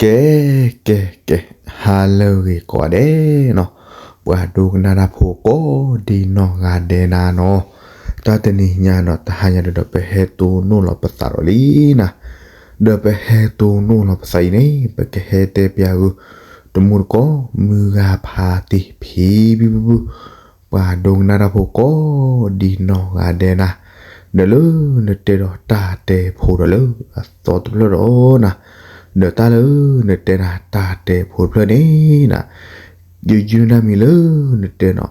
ကဲ ကဲ ကဲ, ဟါလၢအဂ့ၤကိးဂၤဒဲးနီၤ, ပှၤဒိကနၣ်တၢ်ဖိကိးဒံနီၢ်ဂၤဒဲးနၤနီၤ, တၢ်တနံၤညါနီၤ တဟါညါဒီး ပဟဲတိၢ်နီၣ်လီၤပသးဒီးလံနၤ, ဒီးပဟဲတိၢ်နီၣ်လီၤပသးအံၤန့ၣ် ပကဟဲတဲပျးဂုာ် တမူတကိး မုၢ်ဂၤဖးတံၢ်ဖံဖံဖုဖု ပှၤဒိကနၣ်တၢ်ဖိကိးဒံနီၢ်ဂၤဒဲးနၤ, ဒီးလၢနတဲဒီးတၢ်တဲဖိဒီးလၢအသီတဖျၢၣ်ဒီးနၤ, ဒီးတၢ်လၢနတဲနၤတၢ်တဲဖိတဖျၢၣ်န့ၣ်နၤ, ယယုၢ်နၢ်မံၤလၢနတဲနီၤ,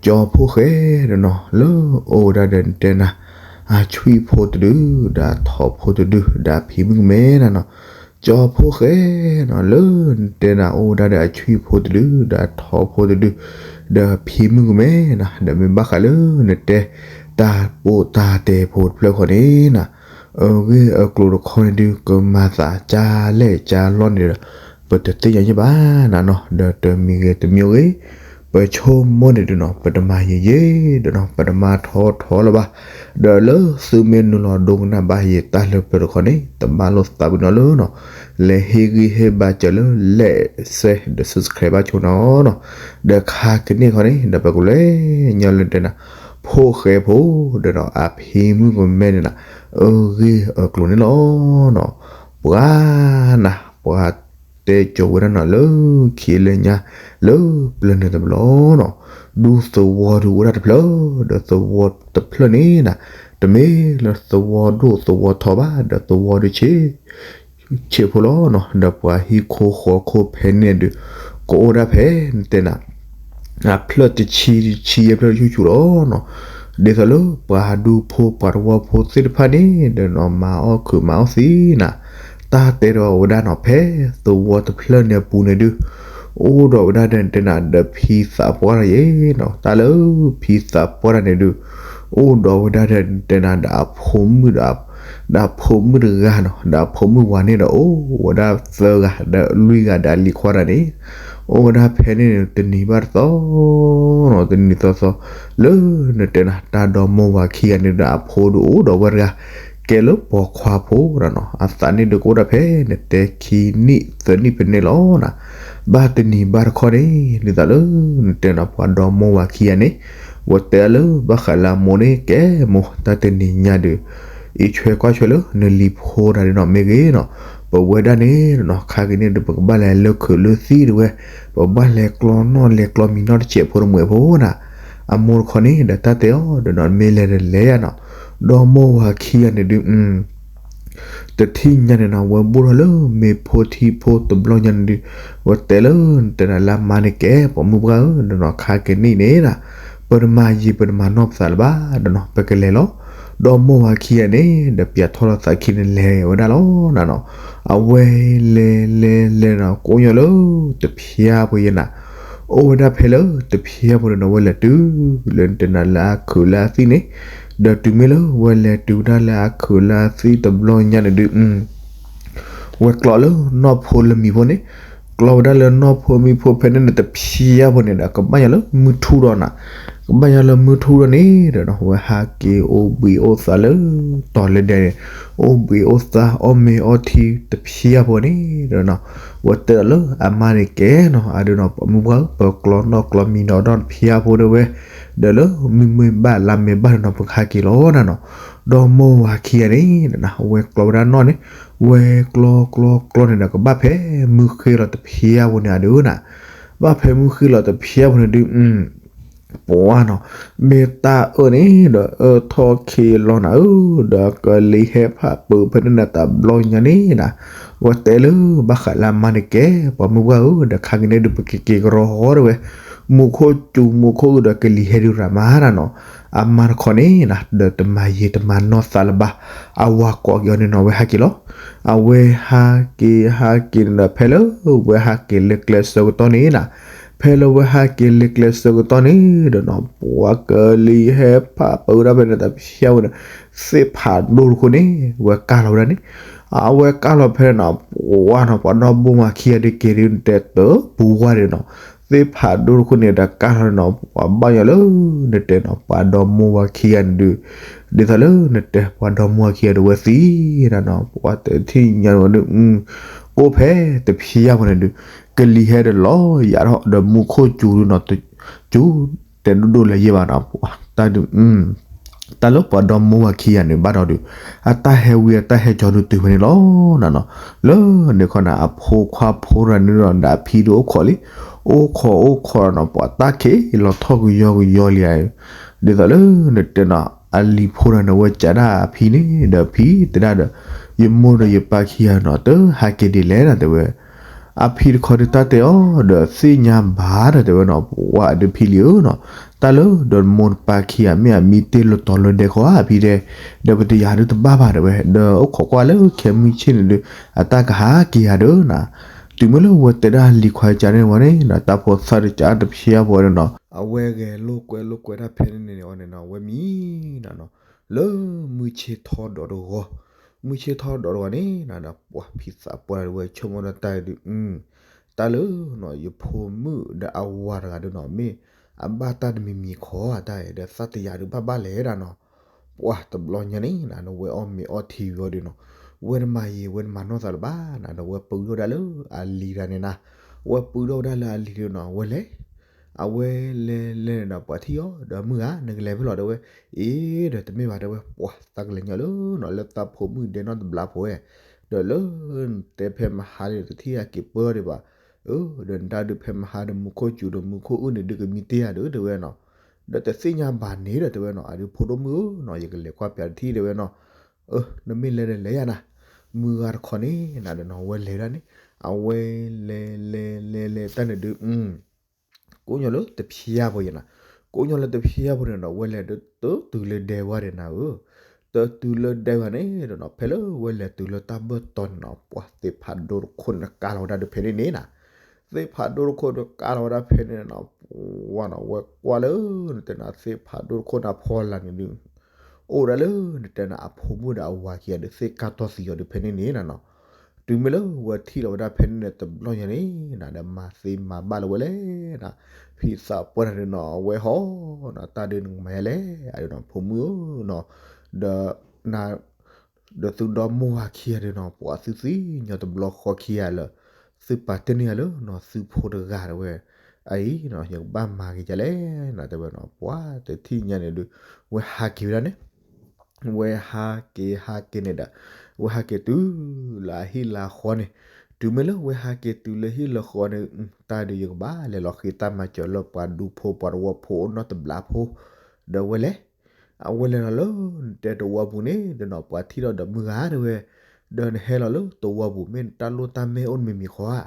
ကၠီဖိၣ်ဃဲဒီးနီၤ လၢအအိၣ်ဝဲဒၣ်ဒီးနတဲနၤ အဆွံၣ်ဖိတဒု ဒီးအထိးဖိတဒု ဒီးအဖံးမုၣ်ကမဲနၤနီၤ, ကၠီဖိၣ်ဃဲနီၤ လၢနတဲနၤ အိၣ်ဝဲဒၣ်ဒီးအဆွံၣ်ဖိတဒု ဒီးအထိးဖိတဒု ဒီးအဖံးမုၣ်ကမဲနၤ, ဒီးမ့ၢ်ဘၣ်ဃးလၢနတဲ တၢ်ပိာ်တၢ်တဲဖိတဖျၢၣ်ဃီန့ၣ်နၤ, အဂ့ၢ်အကျိၤတခီန့ၣ်ဒုး ကမၤသးကၢ်လဲၢ်ကၢ်လီၢ်န့ၣ်ဒီး ပတသ့ၣ်ညါယဲၢ်ဘၣ်နၤနီၤ, ဒီးတမံၤဂ့ၤတမံၤဂ့ၤ ပဆိကမိၣ်န့ၣ်ဒုးနီၤ ပတမၤယံာ်ယံာ်ဒီးနီၤ ပတမၤထီထီလၢၤဘၣ်, ဒီးလၢသုမ့ၢ်နုာ်လီၤဒိကနၣ်ဘၣ်ယတၢ်လၢပျၢၤတခီန့ၣ် တဘၣ်လိာ်သးပ့ၤနီၣ်လၢနီၤ, လဲၤဟ့ၣ်ဂံၢ်ဟ့ၣ်ဘါစၢၤလၢ like share ဒီး subscribe ဘၣ်ဆိနီၤနီၤ, ဒီးခါကန့ၢ်ခီန့ၣ် ဒီးပကလဲၤညီလၢတဲနၤ ဖိၣ်ဃဲဖိ ဒီးနီၤ အဖံးမုၣ်ကမဲန့ၣ်နၤ အဂ့ၢ်အကျိၤန့ၣ်လီၤနီၤ, ပှၤနၤ ပှၤတဲကၠိဝဲဒၣ်နီၤ လၢခံလၢညါ လၢပျၢၤန့ၣ်တဘျီနီၤ, ဒူသဝီဒုးအိၣ်ဒၣ်တဖျၢၣ် ဒီးသဝီတဖျၢၣ်န့ၣ်နၤ, တမ့ၢ်လၢသဝီဒိၣ်သဝီထီဘၣ် ဒီးသဝီဒုးဆံး ဆံးဖိလီၤနီၤ, ဒီးပှၤဟံၣ်ခိၣ်ဃီခိၣ်ဖဲန့ၣ်ဒုး ကအိၣ်ဒၣ်ဖဲနတဲနၤ အဖျၢၣ်တဆံဆံယဲၢ်ဖျၢၣ်ဆူၣ်ဆူၣ်လီၤနီၤ, ဒ်သိးလၢပှၤဒူဖိပှၤသဝီဖိသ့ၣ်တဖၣ်န့ၣ် ဒီးနီၤ မၤအီၣ်ခုးမၤအီၣ်သံနၤ, တၢ်တဲဒီးဝဲဒၣ်နီၤ ဖဲသဝီတဖျၢၣ်န့ၣ်အပူၤန့ၣ်ဒုး အိၣ်ဒီးဝဲဒၣ်ဒီးနတဲနၤ ဒီးဖံသးပှၢ်တၢ်ယဲနီၤ, တၢ်လၢဖံသးပှၢ်တၢ်န့ၣ်ဒုး အိၣ်ဒီးဝဲဒၣ်ဒီးနတဲနၤ ဒီးအဖိမုၣ်ဒီး ဒီးအဖိမုၣ်တဂၤနီၤ, ဒီးအဖိမုၣ်ဝၤန့ၣ်ဒီး အိၣ်ဝဲဒၣ်သၢဂၤ ဒီးလွံၢ်ဂၤဒီးအလံၤခွါတၢ်န့ၣ်, အိၣ်ဝဲဒၣ်ဖဲန့ၣ်န့ၣ် တနံၤဘၣ်တသီနီၤ, တနံၤသီသီ လၢနတဲနၤ တၢ်ဒီမိၢ်ဝၤခံဂၤန့ၣ်ဒီး အဖိဒုးအိၣ်ဒီးဝဲတဂၤ ကဲလၢပိာ်ခွါဖိနီၤနီၤ, အသးန့ၣ်ဒုးကအိၣ်ဒၣ်ဖဲ နတဲခံနံၣ်သၢနံၣ်ဖဲန့ၣ်လီၤနၤ, ဘၣ်တနံၤဘၣ်တခီန့ၣ် ဒ်သိးလၢနတဲနၤ ပှၤဒီမိၢ်ဝၤခံဂၤန့ၣ် ဝဲတဲလၢဘၣ်ဃးလၢအမိၢ်န့ၣ် ကဲမိၢ် တၢ်တနံၤညါဒုး အံးဆွဲကွၢ်ဆွဲလၢနလံၤဖိတၢ်ဒုးနီၤ မ့ၢ်ဂ့ၤနီၤ, ပဝဲဒၣ်န့ၣ်နီၤ ခါက့ၤန့ၣ်ဒုး ပကဘၣ်လဲၤလၢခုးလၢသံတဝဲ, ပဘၣ်လဲၤကျီနီၣ်လဲၤကျီမံၤနီၣ်တစဲးဖိတမှဲးဖိနၤ, အမိၢ်တခီန့ၣ်ဒီး တၢ်တဲအီၤဒီးနီၤ မ့ၢ်လဲၤဒီးလဲၤယါနီၤ, ဒီမိၢ်ဝၤခံဂၤန့ၣ်ဒုး တထံၣ်ညါန့ၣ်နီၤ ဝဲဘိၣ်ထီၣ်လၢမ့ၤဖိထံဖိတဘျီညါန့ၣ်ဒုး ဝဲတဲလၢနတဲနၤလၢအမါန့ၣ် ကဲပှၤမုၣ်ပှၢ်ဧၢ ဒီးနီၤ ခါက့ၤန့ၣ်န့ၣ်နၤ ပတမၤယံာ်ပတမၤနီၢ်ပသးလၢၤဘၣ်ဒီးနီၤ ပကလဲၤလီၤ, ဒီမိၢ်ဝၤခံဂၤန့ၣ် ဒီးပျးထီၣ်လီၤသးခံန့ၣ်လဲၤဝဲဒၣ်လီၤနၤနီၤ, အဝဲလဲၤလဲၤလဲၤနီၤ ကိးညီလၢတဖျါဖိယဲနၤ, အိၣ်ဝဲဒၣ်ဖဲလၢတဖျါဖိန့ၣ်နီၤ ဝဲလဲၤတုၤလၢနတဲနၤလၢအခုးလၢအသံၣ်န့ၣ်, ဒီးတုၤမ့ၢ်လၢဝဲလဲၤတုၤဝဲဒၣ်လၢအခုးလၢအသံၣ်တဘျီညါန့ၣ်ဒုး ဝဲကျီလၢနီၢ်ဖိလၢမံၤဖိန့ၣ်, ကျီဝဲဒၣ်လၢနီၢ်ဖိမံၤဖိဖဲန့ၣ်န့ၣ် တဖျါဖိန့ၣ်ဒီး ကဘၣ်ယၤလၢမုၢ်ထူၣ်ဒီးနၤ, ကဘၣ်ယၤလၢမုၢ်ထူၣ်ဒီးန့ၣ်ဒီးနီၤ ဝဲဟးက့ၤအိၣ်ဘှံးအိၣ်သါလၢ တီၤလၢဒဲန့ၣ်, အိၣ်ဘှံးအိၣ်သါ အီၣ်မ့ၤအီထံတဖျါဖိန့ၣ်ဒီးနီၤ, ဝဲတဲဒီးလၢအမါန့ၣ် ကဲနီၤ အဒုးနီၤ ပှၤမုၣ်ပှၢ်ဧၢ ပကျီနီၣ်ကျီမံၤနီၣ်ဒီးတဖျါဖိဒီးဝဲ, ဒီးလၢမုၢ်မ့ၢ်ဘၣ်လါမ့ၢ်ဘၣ်ဒီးနီၤ ပကဟးက့ၤလီၤနၤနီၤ, ဒီမိၢ်ဝၤခံဂၤန့ၣ် ဝဲကျီဝဲဒၣ်နီၣ်န့ၣ် ဝဲကျီကျီကျီန့ၣ်ဒီး ကဘၣ်ဖဲမုၢ်ဃ့လီၤတဖျါဖိန့ၣ်အဒုးနၤ, ဘၣ်ဖဲမုၢ်ဃ့လီၤတဖျါဖိန့ၣ်ဒုး ပှၤနီၤ မ့ၢ်တၢ်အၢၣ်န့ၣ်ဒီး အၢၣ်ထီၣ်ခံလီၤနၤဧၢ, ဒီးကလံၤဟဲဖးပၢၢ်ဖဲန့ၣ်နၤ တဘျီညါန့ၣ်နၤ, ဝဲတဲလၢဘၣ်ဃးလၢအမါန့ၣ် ကဲပှၤမုၣ်ပှၢ်ဧၢ ဒီးခါက့ၤန့ၣ်ဒုး ပကက့ၤကရီဟီဒီးဝဲ, မူခိၣ်စူၤမူခိၣ်အုးဒီးကလံၤဟဲဒုးရၤမၤနၤနီၤ, အမါတခီန့ၣ်နၤ ဒီးတမၤယံာ်တမၤနီၢ်သးလၢၤဘၣ်, အဝၤကိးက့ၤအီၤန့ၣ်နီၤ ဝဲဟးက့ၤလီၤ, အဝဲဟးက့ၤန့ၣ်ဒီး ဖဲလၢဝဲဟးက့ၤလၢကျဲဆၢကတီၢ်န့ၣ်နၤ ဖဲလၢဝဲဟးက့ၤလၢကျဲဆၢကတီၢ်န့ၣ်ဒီးနီၤ ပှၤကလံၤဟဲဖးပၢၢ်ဝဲဒၣ်ဖဲန့ၣ်တဖျါဖိန့ၣ် သ့ၣ်ဖးဒိၣ်တခိၣ်န့ၣ် ဝဲကၢ်လီၤဝဲဒၣ်န့ၣ်, အဝဲကၢ်လီၤဖဲန့ၣ်နီၤ ပှၤနီၤ ပှၤဒီမိၢ်ဝၤခံဂၤဒုးက့ၤဒုးတဲတပူၤဝဲဒၣ်နီၤ, သ့ၣ်ဖးဒိၣ်တခိၣ်န့ၣ်ဒီး ကၢ်လီၤန့ၣ်နီၤ ပှၤဘၣ်ယီၤလၢ နတဲနီၤ ပှၤဒီမိၢ်ဝၤခံဂၤန့ၣ်ဒုး ဒ်သိးလၢနတဲ ပှၤဒီမိၢ်ဝၤခံဂၤဒုးဝဲသံနၤနီၤ ပှၤတထံၣ်ညါန့ၣ်ဝဲဒုး အိၣ်ဖဲတဖျါဖိန့ၣ်ဒုး ကလံၤဟဲဒီးလီၤယၤထီၣ်ဒီးမူခိၣ်စူၤဒုးနီၤ, စူၤတဲဒိၣ်ဒိၣ်လၢယဲၢ်ဘၣ်နီၤ, တၢ်ဒုး တၢ်လၢပှၤဒီမါဝၤခံဂၤန့ၣ် ဘၣ်ဒီးဒုး အတၢ်ဟဲဝံအတၢ်ဟဲကၠီဒုးတုၤဖဲန့ၣ်လီၤနၤနီၤ. လၢန့ၣ်ခီန့ၣ် အဖိခွါဖိတဂၤန့ၣ်ဒီးအဖံဒုးအိၣ်ခိးလံ, အိၣ်ခိးအိၣ်ခိးနီၤ ပှၤတၢ်ခံးလီၤထီၣ်ကယီကယီလံဧါ, ဒ်သိးလၢနတဲနီၤ အလံၤဖိတဂၤန့ၣ် ဝဲကးဒၣ်အဖံန့ၣ်ဒီးအဖံတဲဒၣ်ဒီး ယမိၢ်ဒီးယပၢ်ခံဂၤနီၤ တဟဲက့ၤဒ်လဲၣ်နီၤ တဲဝဲ အဖံတခီဒုးတၢ်တဲအီၤဒီးသ့ၣ်ညါဘၣ်ဒီးတဲဝဲနီၤ, ပှၤဒုးဖံလံၤဧၢနီၤ, တၢ်လၢဒီးမိၢ်နပၢ်ခံဂၤ မ့ၢ်အမံတ့ၢ်လၢတီၤလၢဒဲခီဧါ အဖံတဲ, ဒီးပတယၤဒုးတဘၣ်ဘၣ်တဲဝဲ, ဒီးအိၣ်ခိးကွၢ်လၢခဲမုၢ်ဆ့ၣ်န့ၣ်ဒုး အတၢ်ကဟးက့ၤယၤဒီးနၤ, တုၤမ့ၢ်လၢဝဲတဲဒၣ်လံၤခွါကန့ၣ်ဝဲန့ၣ်နီၤ တၢ်ဖိသၣ်ဒုးကးတဖျါဖိန့ၣ်နီၤ အဝဲဂဲၤလိာ်ကွဲလိာ်ကွဲတၢ်ဖဲန့ၣ်န့ၣ်အီၤန့ၣ်နီၤ ဝဲမံနီၤနီၤ, လၢမုၢ်ဆ့ၣ်ထီဒီးတဂီၤ, မုၢ်ဆ့ၣ်ထီဒီးတဂီၤန့ၣ်နီၤ ဒီးပှၤဖံသးပှၢ်တဂၤဝဲဆိကမိၣ်ဒီးတၢ်ဒုး တၢ်လၢနီၤ ယဖိမုၣ်ဒီးအဝၤတဂၤဒုးနီၤ မ့ၢ်အဘၣ်တၢ်တမံၤမံၤခီဧါ တၢ်ဒီးသးတယၤဒုးဘၣ်ဘၣ်လဲၣ်ဒၣ်နီၤ, ပှၤတဘျီညါန့ၣ်နၤ ဒီးဝဲအီၣ်မ့ၤအီထံဝံၤအီၤဒုးနီၤ ဝဲတမၤယံာ်ဝဲတမၤနီၢ်သးလၢၤဘၣ်နၤ ဒီးဝဲပၢထီၣ်ဝဲဒၣ်လၢအလံၤတဂၤန့ၣ်နၤ, ဝဲပၢထီၣ်ဝဲဒၣ်လၢအလံၤဒုးနီၤ ဝဲလဲၤ အဝဲလဲၤလဲၤန့ၣ်ဒီး ပှၤထံၣ်အီၤဒီး မုၢ်ဧါ နကလဲၤဖဲလဲၣ် တဲဝဲ, အ့ ဒီးတမ့ၢ်ဘၣ် တဲဝဲ, ပှၤသးကလဲၤညီလၢနီၤ လၢသးဖိမုၣ်ဒဲနီၢ်တဘျီဖိဝဲ, ဒီးလၢနတဲဖဲမဟါဒီး တထံၣ်အက့ၤပၢထီၣ်ဒံးဘၣ်, အၢ ဒီးနတၢ်ဒုးဖဲမဟါဒီး မူခိၣ်စူၤဒီးမူခိၣ်အုၣ်န့ၣ်ဒုး ကမံတ့ၢ်ယၤဒီး တဲဝဲနီၤ, ဒီးတသ့ၣ်ညါဘၣ်န့ၣ်ဒီး တဲဝဲနီၤ အဒုးဖိဒိၣ်မုၣ်ဧၢနီၤ ယကလဲၤကွၢ်ပျးတထံၣ် တဲဝဲနီၤ, အၢ နမ့ၢ်လဲၤဒီးလဲၤယၤနၤ, မုၢ်ဂၤတခီန့ၣ်နၤဒီးနီၤ ဝဲလဲၤဒၣ်န့ၣ်, အဝဲလဲၤလဲၤလဲၤလဲၤတၢ်န့ၣ်ဒုး ကိးညီလၢတဖျါဖိယဲနီၤ, ကိးညီလၢတဖျါဖိန့ၣ်ဒီး ဝဲလဲၤဒုးတတုၤလၢဒဲဝဲန့ၣ်နၤဧၢ, တတုၤလၢဒဲဝဲန့ၣ်ဒီးနီၤ ဖဲလၢဝဲလဲၤတုၤလၢတၢ်ဘၢၣ်တီၤန့ၣ်နီၤ ပှၤသ့ၣ်ဖးဒိၣ်တခိၣ်န့ၣ် ကးလီၤဝဲဒၣ်ဒုးဖဲန့ၣ်န့ၣ်နၤ, သ့ၣ်ဖးဒိၣ်တခိၣ်န့ၣ် ကးလီၤဝဲဒၣ်ဖဲန့ၣ်နီၤ, ပှၤနီၤ ဝဲကွၢ်လၢ နတဲနၤ သ့ၣ်ဖးဒိၣ်တခိၣ်န့ၣ် အဖီလာ်န့ၣ်ဒုး အိၣ်ဝဲဒၣ်လၢ နတဲနၤ အဖိမုၣ်ဒီးအဝၤခံဂၤဒုး သ့ၣ်ကၢ်တီၢ်သံအီၤဒုးဖဲန့ၣ်န့ၣ်နၤနီၤ, တုၤမ့ၢ်လၢဝဲထံၣ်လီၤဝဲဒၣ်ဖဲန့ၣ်န့ၣ် တဘျီညါန့ၣ်နၤ ဒီးမၤသ့မၤဘၣ်လၢၤဝဲလဲၣ်နၤ, ဖံသးပှၢ်တဂၤဒုးနီၤ အဝဲဟီနီၤ တၢ်ဒုးနကမၤယါလဲၣ် အဒုးနီၤ ဖိမုၣ်ဧၢနီၤ, ဒီးနၤ ဒီးသုဒီမိၢ်ဝၤခံဂၤဒုးနီၤ ပှၤသုသ့ၣ်ညါတဘျီဃီခံဂၤလၢ သုပာ်တ့ၢ်န့ၢ်ယၤလၢနီၤ သုဖိတဂၤတဲဝဲ, အအံၤနီၤ ယကဘၣ်မၤက့ၤယၤလဲၣ်နၤ တဲဝဲနီၤ, ပှၤတထံၣ်ညါန့ၣ်ဒုး ဝဲဟးက့ၤဝဲဒၣ်န့ၣ် ဝဲဟးက့ၤဟးက့ၤန့ၣ်ဒီး ဝဲဟးက့ၤတုၤလၢအဟံၣ်လၢဃီန့ၣ်, တုၤမ့ၢ်လၢဝဲဟးက့ၤတုၤလၢဟံၣ်လၢဃီန့ၣ် တၢ်ဒုးယကဘၣ်လဲၤလီၤဃ့တၢ်မၤစၢၤလၢပှၤဒူဖိပှၤတဝီဖိအိၣ်နီတဘျီဖိ, ဒီးဝဲလဲၤ အဝဲလဲၤလီၤလၢ နတဲတဝီပူၤန့ၣ်ဒီးနီၤ ပှၤထံၣ်ထီၣ်ဒီးမုၢ်ဂၤတဲဝဲ, ဒီးနဟဲလီၤလၢတဝီပူၤ မ့ၢ်နတၢ်လိၣ်တၢ်မဲအိၣ်တမံၤမံၤဃီဧါ,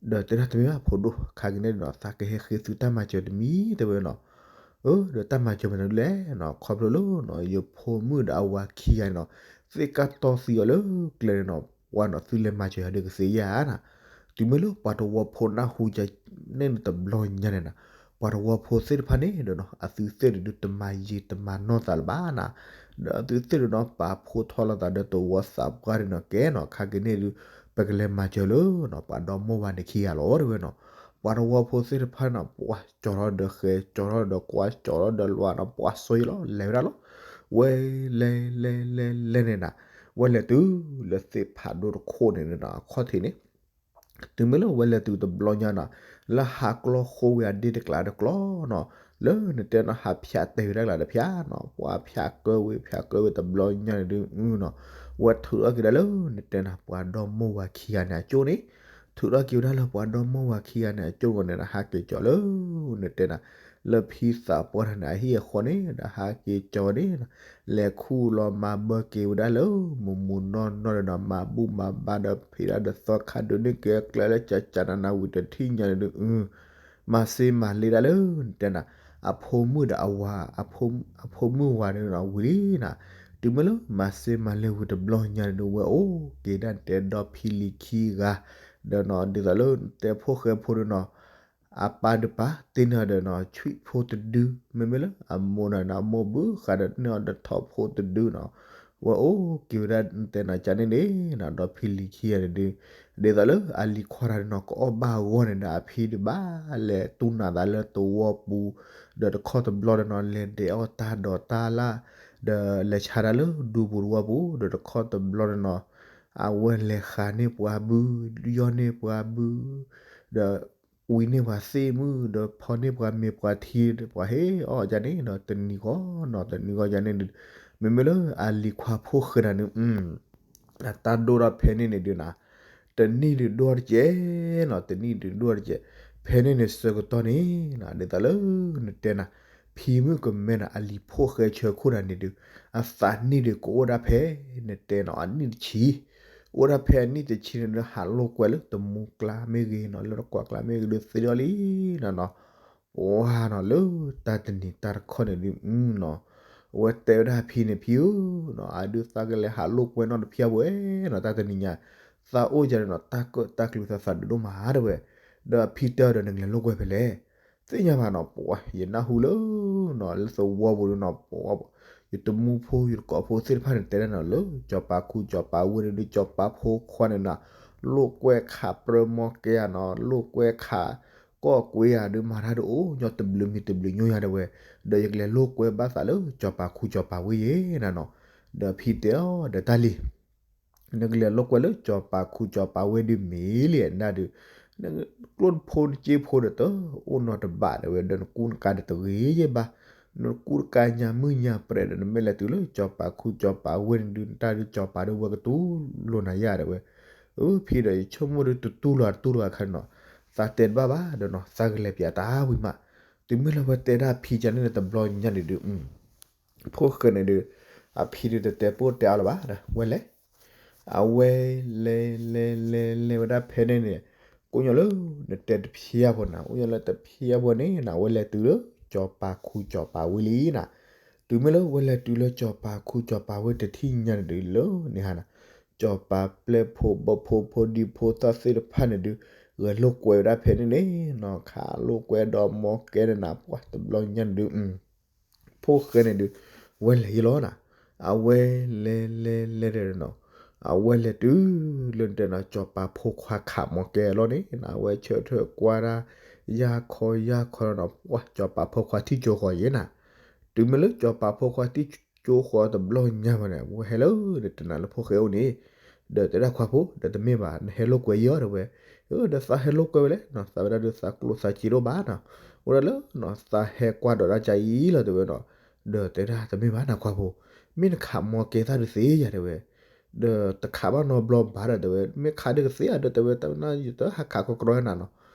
ဒီးတဲဒၣ်တမ့ၢ်ဘၣ်ဖိဒိၣ် ခါက့ၤန့ၣ်ဒီးနီၤ သးကဟဲဃ့သုတၢ်မၤစၢၤတမံၤ တဲဝဲနီၤ, အၢ ဒီးတၢ်မၤစၢၤမနုၤလဲၣ်နီၤ ခီဖျိလၢနီၤ ယဖိမုၣ်ဒီးအဝၤခံဂၤန့ၣ်နီၤ သ့ၣ်ကၢ်တီၢ်သံအီၤလၢကျဲန့ၣ်နီၤ ပှၤနီၤ သုလဲၤမၤစၢၤယၤဒီးကသ့ဧါနၤ, တုၤမ့ၢ်လၢပှၤတဝီဖိနၢ်ဟူယၤန့ၣ်တဘျီညါန့ၣ်နၤ ပှၤတဝီဖိသ့ၣ်တဖၣ်န့ၣ်ဒီးနီၤ အသုသ့ၣ်ဒုးတမၤယံာ်တမၤနီၢ်သးလၢၤဘၣ်နၤ, ဒီးအသုသ့ၣ်ဒုးနီၤ ပာ်ဖှိၣ်ထီၣ်လိာ်သးဒီးတဝီသးပှၢ်ဒုးနီၤ ကဲနီၤ ခါက့ၤန့ၣ်ဒုး ပကလဲၤမၤစၢၤလၢနီၤ ပှၤဒီမိၢ်ဝၤန့ၣ်ခံဂၤလီၤ တဲဝဲနီၤ, ပှၤတဝီဖိသ့ၣ်တဖၣ်န့ၣ်နီၤ ပှၤကၠီထီၣ်ဒီးဃဲ ကၠီထီၣ်ဒီးကွၢ် ကၠီထီၣ်ဒီးလွးနီၤ ပှၤစီၤယံၤလီၤ လဲၤဝဲဒၣ်လီၤ, ဝဲလဲၤလဲၤလဲၤလဲၤန့ၣ်နၤ ဝဲလဲၤတုၤလၢသ့ၣ်ဖးဒိၣ်တခိၣ်န့ၣ်နၤ အခီၣ်ထံးန့ၣ် တုၤမ့ၢ်လၢဝဲလဲၤတုၤတဘျီညါနီၤ လၢဟးကျီဃိဝဲအဒ့ၣ်တကျါတကျီနီၤ လၢနတဲနီၤ ဟးဖၠးတဲာ်ဝဲဒၣ်ကျါတဖၠးနီၤ ပှၤဖၠးကၢဝဲ ဖၠးကၢဝဲတဘျီညါန့ၣ်ဒုးနီၤ ဝဲထုးထီၣ်က့ၤဒၣ်လၢ နတဲနၤ ပှၤဒီမိၢ်ဝၤခံဂၤန့ၣ်အကၠိၣ်န့ၣ်, ထုးထီၣ်က့ၤဝဲဒၣ်လၢပှၤဒီမိၢ်ဝၤခံဂၤန့ၣ် အကၠိၣ်ဂီၤန့ၣ်ဒီး ဟးက့ၤကၠီလၢ နတဲနၤ လၢဖံသးပှၢ်တဂၤန့ၣ် အဟံၣ်အဃီန့ၣ်ဒီး ဟးက့ၤကၠီဝဲန့ၣ် လဲၤခူၣ်လီၤမၤဘၢက့ၤဝဲဒၣ်လၢ မုာ်မုာ်နီၢ်နီၢ်ဒီးနီၤ မၤဘူၣ်မၤဘါဒီးဖံးဒၣ်ဒီးသီခါဒုးန့ၢ်က့ၤအကျဲလၢကၠးကၠးနးနးဝံၤတထံၣ်ညါန့ၣ်ဒုး မၤစ့မၤလ့ဒၣ်လၢ နတဲနၤ အဖိမုၣ်ဒီးအဝၤ အဖိမုၣ်ဝၤန့ၣ်နီၤ ဝံၤလံနၤ, တုၤမ့ၢ်လၢမၤစ့မၤလ့ဝံၤတဘျီညါန့ၣ်ဒုး ဝဲအိၣ်က့ၤဒၣ်တဲဒီဖံလံၤခံဂၤ ဒီးနီၤ ဒ်သိးလၢတဲဖိဃဲဖိဒီးနီၤ အပၢ်ဒုးပာ်တ့ၢ်န့ၢ်အီၤဒီးနီၤ ဆွံၣ်ဖိတဒု မ့မ့ၢ်လၢအမိၢ်န့ၣ်နီၤ အမိၢ်ဘုဃးဒီးန့ၢ်အီၤဒီးထိၣ်ဖိတဒုနီၤ, ဝဲအိၣ်က့ၤဝဲဒၣ်တဲနၤကန့ၣ်န့ၣ်နီၤ ဒီဖံလံၤခံဂၤန့ၣ်ဒုး ဒ်သိးလၢအလံၤခွါတဂၤန့ၣ်နီၤ ကအီၣ်ဘၣ်အဂီၢ်န့ၣ်ဒီး အဖံဒုးဘၣ်လဲၤတူၢ်နၤသးလၢတဝီပူၤ ဒီးတခီတဘျီဒီးနီၤ လဲၤဒဲးအီၣ်တၢ်ဒီးတၢ်လၢ် ဒီးလဲၤဆါတၢ်လၢဒူပူၤတဝီပူၤ ဒီးတခီတဘျီဒီးနီၤ အဝဲလဲၤဃးန့ၢ်ပှၤဘု, ယီၢ်န့ၢ်ပှၤဘု, ဒီးဝံန့ၢ်ပှၤသ့ၣ်မုၣ်, ဒီးဖီန့ၢ်ပှၤမ့ၤပှၤထံ, ပှၤဟ့ၣ်အီၣ်ယၤန့ၣ်နီၤ, တနံၤဂီၢ်ယၤန့ၣ်ဒုး, မ့မ့ၢ်လၢအလံၤခွါဖိၣ်ဃဲနၤန့ၣ် အတၢ်ဒိၣ်ထီၣ်ဖဲန့ၣ်န့ၣ်ဒုးနၤ, တနံၣ်ဒုးဒိၣ်တကဲးနီၤ, တနံၣ်ဒုးဒိၣ်တကဲး, ဖဲန့ၣ်န့ၣ်ဆၢကတီၢ်န့ၣ်နီၤ, ဒ်သိးလၢနတဲနၤ, ဖံမုၣ်ကမဲနၤ အလံၤဖိၣ်ဃဲဆၢခိၣ်နၤန့ၣ်ဒုး, အသးနံၣ်ဒုးကအိၣ်ဒၣ်ဖဲ, နတဲနီၤ အနံၣ်တဆံ, အိၣ်ဒၣ်ဖဲအနံၣ်တဆံန့ၣ်ဒုး ဟးလိာ်ကွဲလၢတမူကျါမ့ၢ်ဂ့ၤနီၤ, လၢတကွၢ်ကျါမ့ၢ်ဂ့ၤဒုးသ့လီၤလံနီၤနီၤ ပှၤနီၤ လၢတၢ်တနံၤတၢ်တခီန့ၣ်ဒုး နီၤ, အဝဲတဲဝဲဒၣ်အဖံန့ၣ် ဖံဧၢနီၤ, အဒုးသးကလဲၤဟးလိာ်ကွဲနီတဖျၢၣ်ဝဲနီၤ, တၢ်တနံၤညါ, သးအိၣ်ယၤန့ၣ်နီၤ တၢ်ကၢၣ်တၢ်ကျူသးသးဒုးဒိၣ်မးတဲဝဲ, ဒီးအဖံတဲအီၤဒီး နကလဲၤလိာ်ကွဲဖဲလဲၣ်, သ့ၣ်ညါဘၣ်နီၤ ပှၤ ယနၢ်ဟူလၢ နီၤ လၢသဝီပူၤဒုးနီၤ ပှၤ ယတမူဖိ ယတကိးဖိသ့ၣ်တဖၣ်န့ၣ် တဲဒၣ်နီၤ လၢ ကၠီၤပၤခူကၠီၤပၤဝ့ၢ်န့ၣ်ဒုး ကၠီၤပၤဖိခွါန့ၣ်နီၤ လိာ်ကွဲခးပြၢမီကဲဧါနီၤ လိာ်ကွဲခး ကီၢ်ကွ့ဧါဒုး မၤတၢ်ဒုးအိၣ်ညီတဘျုးမံၤတဘျုးညိယၤတဲဝဲ, ဒီးယကလဲၤလိာ်ကွဲဘၣ်သးလၢ ကၠီၤပၤခူကၠီၤပၤဝ့ၢ်ယဲနီၤနီၤ, ဒီးဖံတဲအီၤဒီး တၢ်လံၤ နကလဲၤလိာ်ကွဲလၢကၠီၤပၤခူကၠီၤပၤဝ့ၢ်ဒုးမ့ၢ်လံနၤဒုး, ကျိၣ်တဖိတစ့ဖိဒီးတအိၣ်နီတဘ့ၣ်တဲဝဲ, ဒီးနကူနကၤဒီးတဂ့ၤယဲဘၣ်, နကူတကၤညါမုၢ်ညါပြဲးဒီး နမ့ၢ်လဲၤတုၤလၢကၠီၤပၤခူကၠီၤပၤဝ့ၢ်န့ၣ်ဒုး နတၢ်ဒုးကၠီၤပၤဒုးဝဲကတူၢ်လိာ်နၤယၤတဲဝဲ, အဖံဒီးယဆိကမိၣ်ဒုးတတူၢ်လိာ်တတူၢ်လိာ်အခါန့ၣ်နီၤ, သးတဲတဘၣ်ဘၣ်ဒီးနီၤ သးကလဲၤပၠးတၢ်ဝံၤမး, တုၤမ့ၢ်လၢဝဲတဲဒၣ်ဖံကန့ၣ်တဘျီညါန့ၣ်ဒုး ဖိၣ်ဃဲန့ၣ်ဒုး, အဖံဒုးတတဲပိၢ်တဲအါလၢၤဘၣ်ဒီး ဝဲလဲၤ, အဝဲလဲၤလဲၤလဲၤလဲၤဝဲဒၣ်ဖဲန့ၣ်န့ၣ်, ကိးညီလၢ နတဲတဖျၢၣ်ဖိနၤ အိၣ်ညီလၢတဖျၢၣ်ဖိန့ၣ်နၤ ဝဲလဲၤတုၤလၢ ကၠီၤပၤခူကၠီၤပၤဝ့ၢ်လံနၤ, တုၤမ့ၢ်လၢဝဲလဲၤတုၤလၢကၠီၤပၤခူကၠီၤပၤဝ့ၢ်တထံၣ်ညါန့ၣ်ဒုးလၢန့ၣ်ဟါနၤ, ကၠီၤပၤပျဲၢ်ဖိဘီဖိဖိဒံဖိသၣ်သ့ၣ်တဖၣ်န့ၣ်ဒုး, ဂဲၤလိာ်ကွဲဝဲဒၣ်ဖဲန့ၣ်န့ၣ်နီၤ ခးလိာ်ကွဲဒီးမီကဲန့ၣ်နၤ ပှၤတဘျီညါန့ၣ်ဒုး ဖိၣ်ဃဲန့ၣ်ဒုး, ဝဲလဲၤယလီၤနၤ, အဝဲလဲၤလဲၤလဲၤဒီးနီၤ, အဝဲလဲၤတုၤလၢတဲနၤ ကၠီၤပၤဖိခွါခးမီကဲလီၤန့ၣ်နၤ အဝဲဆၢထၢၣ်ကွၢ်ဒၣ်, ယၢ်ခီယၢ်ခီနီၤ ပှၤကၠီၤပၤဖိခွါထံၣ်ကၠိဃီၤယဲနၤ, တုၤမ့ၢ်လၢကၠီၤပၤဖိခွါထံၣ်ကၠိဃီၤတဘျီညါဘၣ်န့ၣ် ဝဲဟဲလၢနတဲနၤလၢဖိၣ်ဃဲအိၣ်န့ၣ်, ဒီးတဲဒၣ်ခွါဖိ ဒီးတမ့ၢ်ဘၣ် နဟဲလိာ်ကွဲယဲအီၤတဲဝဲ, ဒီးသးဟဲလိာ်ကွဲဝဲလဲၣ်နီၤ သးဝဲဒၣ်ဒုးသးကျိၣ်သးစ့တအိၣ်ဘၣ်နီၤ, အိၣ်ဒၣ်လၢနီၤ သးဟဲကွၢ်ဒီးဒၣ်ကါအံၤလီၤတဲဝဲနီၤ, ဒီးတဲဒၣ်တမ့ၢ်ဘၣ်နၤခွါဖိ, မ့ၢ်နခးမီကဲသၣ်ဒုးသ့ယၤတဲဝဲ, ဒီးတခးဘၣ်နီတဘျီဘၣ်ဒီးတဲဝဲ မ့ၢ်ခးဒုးကသ့ဧါဒီးတဲဝဲ တၢ်နၤယတဟးခးကီကရီနၤနီၤ,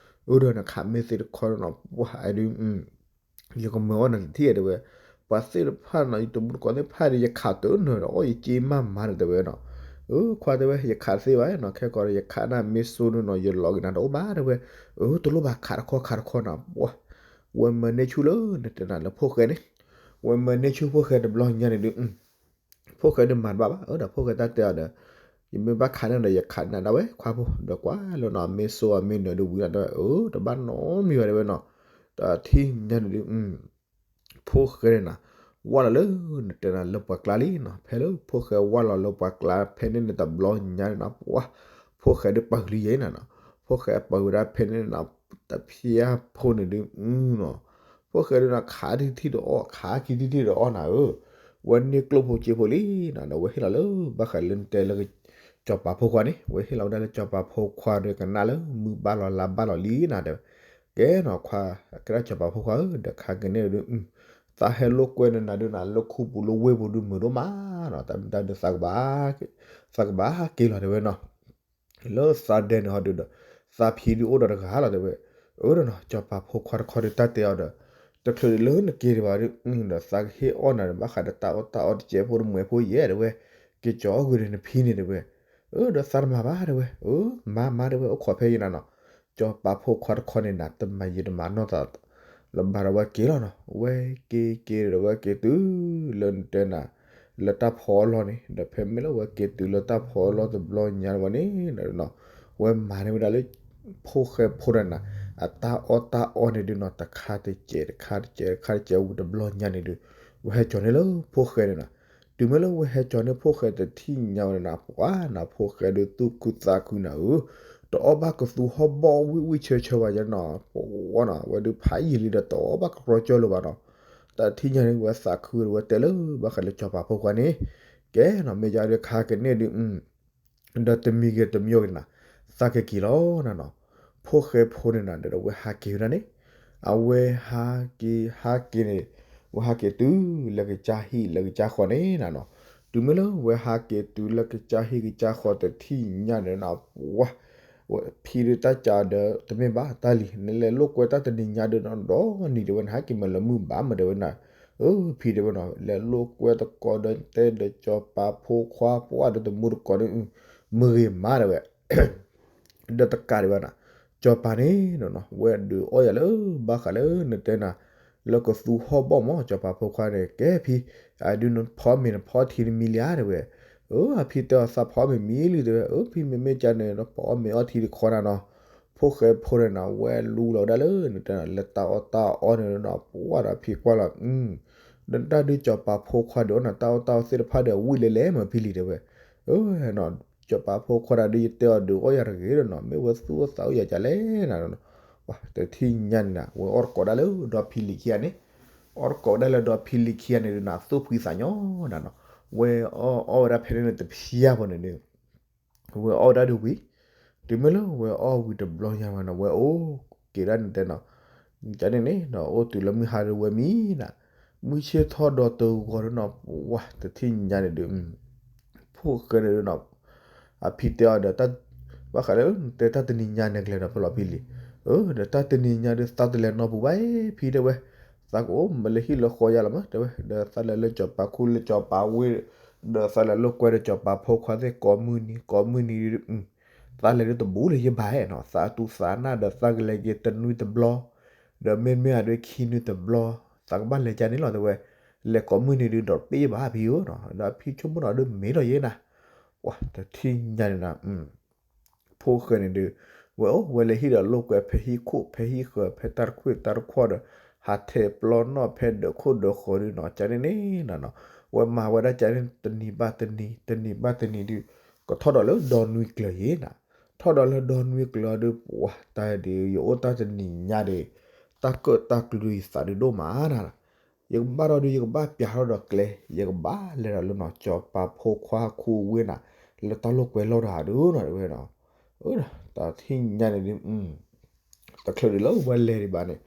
အၢဒီးနခးမ့ၢ်သ့တခီနီၤ ပှၤအဲဒုး ယကမၢအီၣ်နၤတထံၣ်တဲဝဲ, ပှၤသ့ၣ်တဖၣ်နီၤ ယတမူတကိးသ့ၣ်တဖၣ်ဒီး ယခးတၢ်နၢၤဒီးအီၣ်ယက့မးမးန့ၣ်တဲဝဲနီၤ, အၢခွါတဲဝဲ ယခးတသ့ဘၣ်နီၤ ခဲကီးဒီး ယခးနၤမ့ၢ်စိဒုးနီၤ ယလီၤက့ၤနၤတအိၣ်ဘၣ်တဲဝဲ, အၢတလိၣ်ဘၣ်ခးတခီခးတခီနီၤ ပှၤ, ဝဲမၢန့ၢ်ဆူၣ်လၢနတဲနၤလၢဖိၣ်ဃဲန့ၣ်, ဝဲမၢန့ၢ်ဆူၣ်ဖိၣ်ဃဲတဘျီညါန့ၣ်ဒုး ဖိၣ်ဃဲဒုးမၤတဘၣ်ဘၣ် အၢဒီးဖိၣ်ဃဲတၢ်တဲအီၤဒီး, ယမ့ၢ်ဘၣ်ခးန့ၢ်ဒီး ယခးနၤဒၣ်ဝဲခွါဖိ ဒီးကွၢ်လၢနီၤ မ့ၢ်စိအမ့ၢ်နၢၤဒုးဝံၤလီၤတဲဝဲ အၢတဘၣ်နီတမံၤဘၣ်တဲဝဲနီၤ, တထံၣ်ညါန့ၣ်ဒုး ဖိၣ်ဃဲန့ၣ်နၤ, ဝၢ်လီၤလၢနတဲနၤလၢပှၤကျါလံနီၤ ဖဲလၢဖိၣ်ဃဲဝၢ်လီၤလၢပှၤကျါဖဲန့ၣ်န့ၣ်တဘျီညါန့ၣ်နၤ ပှၤ, ဖိၣ်ဃဲဒုးပာ်ဂံၢ်လံယဲနၤနီၤ, ဖိၣ်ဃဲပာ်ဝဲဒၣ်ဖဲန့ၣ်နၤ, တဖျၢၣ်ဖိန့ၣ်ဒုးနီၤ, ဖိၣ်ဃဲဒုးနီၤ ခးထံထံၣ်ဒီးအီၣ် ခးခံထံၣ်ထံၣ်ဒီးအီၣ်နၤဧၢ, ဝဲန့ၢ်ကျိၣ်ဖိစ့ဖိလံနီၤ ဒီးဝဲဟ့ၣ်လီၤလၢ ဘၣ်ဃးလၢနတဲလၢ ကၠီၤပၤဖိခွါန့ၣ် ဝဲဟ့ၣ်လီၤဝဲဒၣ်လၢကၠီၤပၤဖိခွါဒီးကနၣ်လၢမုၢ်ဘၣ်လီၤလါဘၣ်လီၤလံနၤတဲဝဲ, ကဲနီၤခွါ, ကဲဒၣ်ကၠီၤပၤဖိခွါဧၢ ဒီးခါကန့ၣ်ဒုး, သးဟဲလိာ်ကွဲနၤဒုးနၤ လၢခူပူၤလၢဝ့ၢ်ပူၤဒုးမုာ်ဒိၣ်မးနီၤ တၢ်မ့ၢ်တၢ်ဒုးသးကဘၣ်, သးကဘၣ်က့ၤလီၤတဲဝဲနီၤ လၢသးဒဲန့ၣ်ဟီဒုးဒီး, သးဖံဒုးအိၣ်ဒီးတဂၤလီၤတဲဝဲ, အၢဒီးနီၤ ကၠီၤပၤဖိခွါတခီဒုးတၢ်တဲအီၤဒီး, တချုးဒုးလၢနက့ၤဒံးဘၣ်ဒုး, ဒီးသးကဟ့ၣ်အီၣ်နၤဒီး ဘၣ်ဃးဒီးတၢ်အီၣ်တၢ်အီတစဲးဖိတမှဲးဖိယဲၢ်တဲဝဲ, က့ၤကၠီၤအီၣ်ဂ့ၤဒီးနဖံန့ၣ်တဲဝဲ, အၢဒီးသးတမၤဘၣ်တဲဝဲ, အၢ, မၤမၤတဲဝဲ အိၣ်ခိးဖဲယနၤနီၤ, ကၠီၤပၤဖိခွါတခီန့ၣ်နၤ တမၤယံာ်တမၤနီၢ်သး လၢၤဘၣ်ဒီးဝဲက့ၤလီၤနီၤ, ဝဲက့ၤက့ၤဒီးဝဲက့ၤတုၤလၢနတဲနၤ, လၢတၢ်ဖီအလီၢ်န့ၣ် ဒီးဖဲမ့ၢ်လၢဝဲက့ၤတုၤလၢတၢ်ဖီအလီၢ်တဘျီညါန့ၣ်ဝဲန့ၣ်, ဝဲမၤန့ၢ်ဝဲဒၣ်လၢ ဖိၣ်ဃဲဖိန့ၣ်နၤ, အတၢ်အီၣ်တၢ်အီန့ၣ်ဒုးနီၤ တခါတစဲးတခါတစဲးတခါတစဲးဝံၤတဘျီညါန့ၣ်ဒုး, ဝဲဟဲကၠီၤန့ၢ်လၢဖိၣ်ဃဲန့ၣ်နၤ, တုၤမ့ၢ်လၢဝဲဟဲကၠီၤန့ၢ်ဖိၣ်ဃဲတထံၣ်ညါဝဲန့ၣ်နၤ ပှၤနၤဖိၣ်ဃဲဒုးသူၣ်ခုသးခုနၤဧၢ, တအီၣ်ဘၣ်ကသူဟီၣ်ဘီၣ်ဝံၣ်ဝံၣ်ဆၢဆၢဘၣ်ယဲနီၤ, ပှၤနီၤ ဝဲဒုးဖးယံာ်လံဒီးတအီၣ်ဘၣ်ကရီကၢလိာ်ဘၣ်နီၤ, တၢ်ထံၣ်ညါန့ၣ် ဝဲသးခုဒီးဝဲတဲလၢဘၣ်ဃးလၢကၠီၤပၤဖိခွါန့ၣ်, ကဲနီၤ မ့ၢ်ယၤဒုးခါကန့ၣ်ဒုး ဒီးတမံၤဂ့ၤတမံၤဂ့ၤနၤ, သးကက့ၤလီၤနၤနီၤ. ဖိၣ်ဃဲဖိန့ၣ်နၤ ဒီးဝဲဟးက့ၤဝဲဒၣ်န့ၣ်, အဝဲဟးက့ၤ ဟးက့ၤန့ၣ်, ဝဲဟးက့ၤတုၤလၢကစၢ်ဟံၣ်လၢကစၢ်ဃီန့ၣ်နၤနီၤ. တုၤမ့ၢ်လၢဝဲဟးက့ၤတုၤလၢကစၢ်ဟံၣ်ကစၢ်ဃီတထံၣ်ညါန့ၣ်နၤ, ဝဲ ဖံဒီးတၢ်ကးဒီး တမ့ၢ်ဘၣ်တၢ်လံၤ နလဲၤလိာ်ကွဲတၢ်တနံၤညါဒီးနီၤ ဒီနံၤတဲဝဲ နဟဲက့ၤမၤလၢမုၢ်ဘၣ်မးတဲဝဲနၤ, အၢ ဖံတဲဝဲနီၤ လဲၤလိာ်ကွဲတကိးဒီးတဲဒီးစီၤပၤဖိခွါ ပှၢ်ဒီးတမူတကိးဒီး မ့ၢ်ဂ့ၤမးတဲဝဲ ဒီးတကးဒံးဘၣ်နၤ, စီၤပၤန့ၣ်နီၤ ဝဲဒုးအီၣ်ယၤလၢ ဘၣ်ဃးလၢနတဲနၤ လၢကသူဟီၣ်ဘီၣ်မး စီၤပၤဖိခွါန့ၣ် ကဲဖံ, အဒုးနဖီမ့ၤနဖီထံနမံၤလံဧါတဲဝဲ, အၢ အဖံတဲအီၤသးဖီမ့ၤမံလံတဲဝဲ, အၢ ဖံမ့မ့ၢ်ကန့ၣ် နဖီအီၣ်မ့ၤအီထံတခီနၤနီၤ, ဖိၣ်ဃဲဖိန့ၣ်နၤ ဝဲလူလီၤဝဲဒၣ်လၢနတဲနၤ လၢတၢ်အီၣ်တၢ်အီန့ၣ်နီၤ ပှၢ်ဒီးဖံကွၢ်လီၤ ဒီးတၢ်ဒုးစီၤပၤဖိခွါဒီးနၤ တၢ်အီၣ်တၢ်အီသ့ၣ်တဖၣ်ဒီးဝံၣ်လဲၤလဲၤမးဖံလံၤတဲဝဲ, အၢ စီၤပၤဖိခွါဒၣ်ဒုးယတဲအီၤဒုးအီၣ်ယၤတဂ့ၤဒီးနီၤ မ့ၢ်ဝဲသူၣ်အီၣ်သးအီၣ်ယၤကလဲၣ်နၤ, တထံၣ်ညါန့ၣ်နၤ ဝဲအီၣ်တကိးဒၣ်လၢဒီဖံလံၤခံဂၤန့ၣ်, အီၣ်တကိးဒၣ်လၢဒီဖံလံၤခံဂၤန့ၣ်ဒုးနၤ သူၣ်ဖှံသးညီနၤနီၤ, ဝဲအီၣ်အီၣ်ဝဲဒၣ်ဖဲန့ၣ်န့ၣ်တဖျၢၣ်ဖိန့ၣ်ဒုး ဝဲအီၣ်ဝဲဒၣ်ဒုးဝံၤ, တုၤမ့ၢ်လၢဝဲအီၣ်ဝံၤတဘျီညါဝဲနီၤ ဝဲအိၣ်က့ၤဒၣ်န့ၣ်တဲနီၤ, ကန့ၣ်န့ၣ်နီၤ အိၣ်တုၤလၢမုၢ်ဟါဒုးဝဲမံနၤ, မုၢ်ဆ့ၣ်ထီၣ်ဒီးတဂီၤဒုးနီၤ ဝဲတထံၣ်ညါန့ၣ်ဒုး ဖိၣ်ဃဲန့ၣ်ဒုးနီၤ အဖံတဲအီၤဒီး ဘၣ်ဃးလၢ တဲတၢ်တနံၤညါန့ၣ်ကလဲၤဒီးဖဲလီၤဖံလံၤ, အၢ ဒီးတၢ်တနံၤညါဒုးသးတလဲၤနီတပူၤဘၣ်အံၤ ဖံတဲဝဲ, သးကအိၣ်မးလၢဟံၣ်လၢဃီယါလီၤမး တဲဝဲ, ဒီးသးလဲၤလၢစီၤပၤခူလၢစီၤပၤဝ့ၢ်, ဒီးသးလဲၤလိာ်ကွဲဒီးစီၤပၤဖိခွါသ့ၣ်ကိးမုၢ်နံၤ ကိးမုၢ်နံၤဒုး သးလဲၤဒုးတဘူးလၢၤယဘၣ်နီၤ သးတူၢ်သးနၢ်ဒီးသးကလဲၤက့ၤတနွံတဘျီ, ဒီးမ့မ့ၢ်အဒုးခံနွံတဘျီ, သးကဘၣ်လဲၤကန့ၣ်လီၤတဲဝဲ, လဲၤကိးမုၢ်နံၤဒုးဒီးတပ့ၢ်ယဘၣ်ဖံဧၢနီၤ ဒီးဖံဆိကမိၣ်နီၤဒုးမ့ၢ်လီၤယဲနၤ, ပှၤတထံၣ်ညါန့ၣ်နၤ ဖိၣ်ဃဲန့ၣ်ဒုး ဝဲအိၣ်ဝဲလၢဟံၣ်ဒီးလိာ်ကွဲဖဲဟံၣ်ခိၣ်ဖဲဟံၣ်ဃၢၤ ဖဲတၢ်တခွံၣ်တၢ်တခွီၣ်ဒီး ဟးထဲးပျီနီၣ်ဖဲဒၢးခိၣ်ဒၢးဃၢၤဒုးနီၤ ကန့ၣ်န့ၣ်နၤနီၤ ဝဲမၤဝဲဒၣ်ကန့ၣ်တနံၤဘၣ်တနံၤ တနံၤဘၣ်တနံၤဒုး ကထီၣ်ဒီးလၢဒီနွံကျၢၤယဲနၤ, ထီၣ်ဒီးလၢဒီနွံကျၢၤဒုး ပှၤတၢ်ဒုး ယအိၣ်တၢ်တနံၤညါဒီး တၢ်ကၢၣ်တၢ်ကျူယသးဒုးဒိၣ်မးနၤ ယကဘၣ်ထီၣ်ဒုး ယကဘၣ်ပျးထီၣ်ဒီးကျဲ ယကဘၣ်လဲၤဒီးလၢနီၤ စီၤပၤဖိခွါခူဝ့ၢ်နၤ လၢတၢ်လိာ်ကွဲလီၢ်တဟးဒုးနီၤ တဲဝဲနီၤ, တထံၣ်ညါန့ၣ်ဒုး တချုးဒုးလၢဝဲလဲၤဒံးဘၣ်န့ၣ်,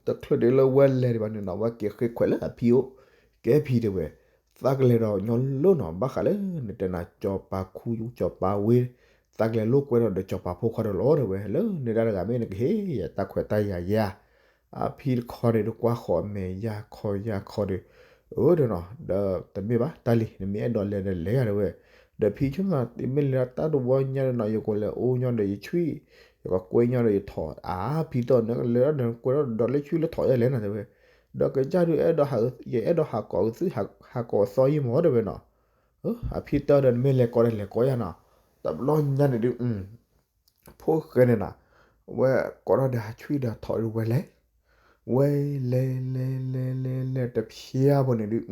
တချုးဒုးလၢဝဲလဲၤဒံးဘၣ်န့ၣ်နီၤ ဝဲက့ၤဃ့ခွဲးလၢအဖံအိၣ်, ကဲဖံတဲဝဲ, သးကလဲၤဒီးညီလိၣ်နီၤ ဘၣ်ဃးလၢနတဲနၤ စီၤပၤခူ စီၤပၤဝ့ၢ်, သးကလဲၤလိာ်ကွဲဒီးဒီးစီၤပၤဖိခွါဒီးလီၤတဲဝဲ လၢန့ၣ်ဒၣ်တဂၤမ့ၢ်နကဟ့ၣ်ယၤ တၢ်ခွဲးတၢ်ယာ်ယဲဧါ အဖံတခီန့ၣ်ဒုးကွၢ်ဃီၤအမဲာ်ယၢ်ခီယၢ်ခီဒီး, အၢ ဒီးနီၤ ဒီးတမ့ၢ်ဘၣ် တၢ်လံၤ နမ့ၢ်အဲၣ်ဒိးလဲၤဒီးလဲၤယၤတဲဝဲ, ဒီးဖံဆိကမိၣ် မ့ၢ်လဲၤတၢ်တဝီညါဒီးနီၤ ယကလဲၤအိၣ်ညီဒီးယဆွံၣ်, ယကကွဲညီဒီးယထိး, အါ ဖံတဲအီၤ နကလဲၤဒီးနကွဲဒီးလၢဆွံၣ်လၢထိးယဲလဲၣ်နၤတဲဝဲ, ဒီးကစၢ်ဒုး ယအဲၣ်ဒိးဟးကိးသု ဟးကိးသီယံမၢတဲဝဲနီၤ, အဖံတဲအီၤဒီး နမ့ၢ်လဲၤကိးဒီးလဲၤကိးယၤနီၤ, တဘျီညါန့ၣ်ဒုး ဖိၣ်ဃဲန့ၣ်နၤ, ဝဲကိးထီၣ်ဒီးအဆွံၣ်ဒီးထိးဒုးဝဲလဲၤ, ဝဲလဲၤလဲၤလဲၤလဲၤလဲၤတဖျၢၣ်ဖိန့ၣ်ဒုး,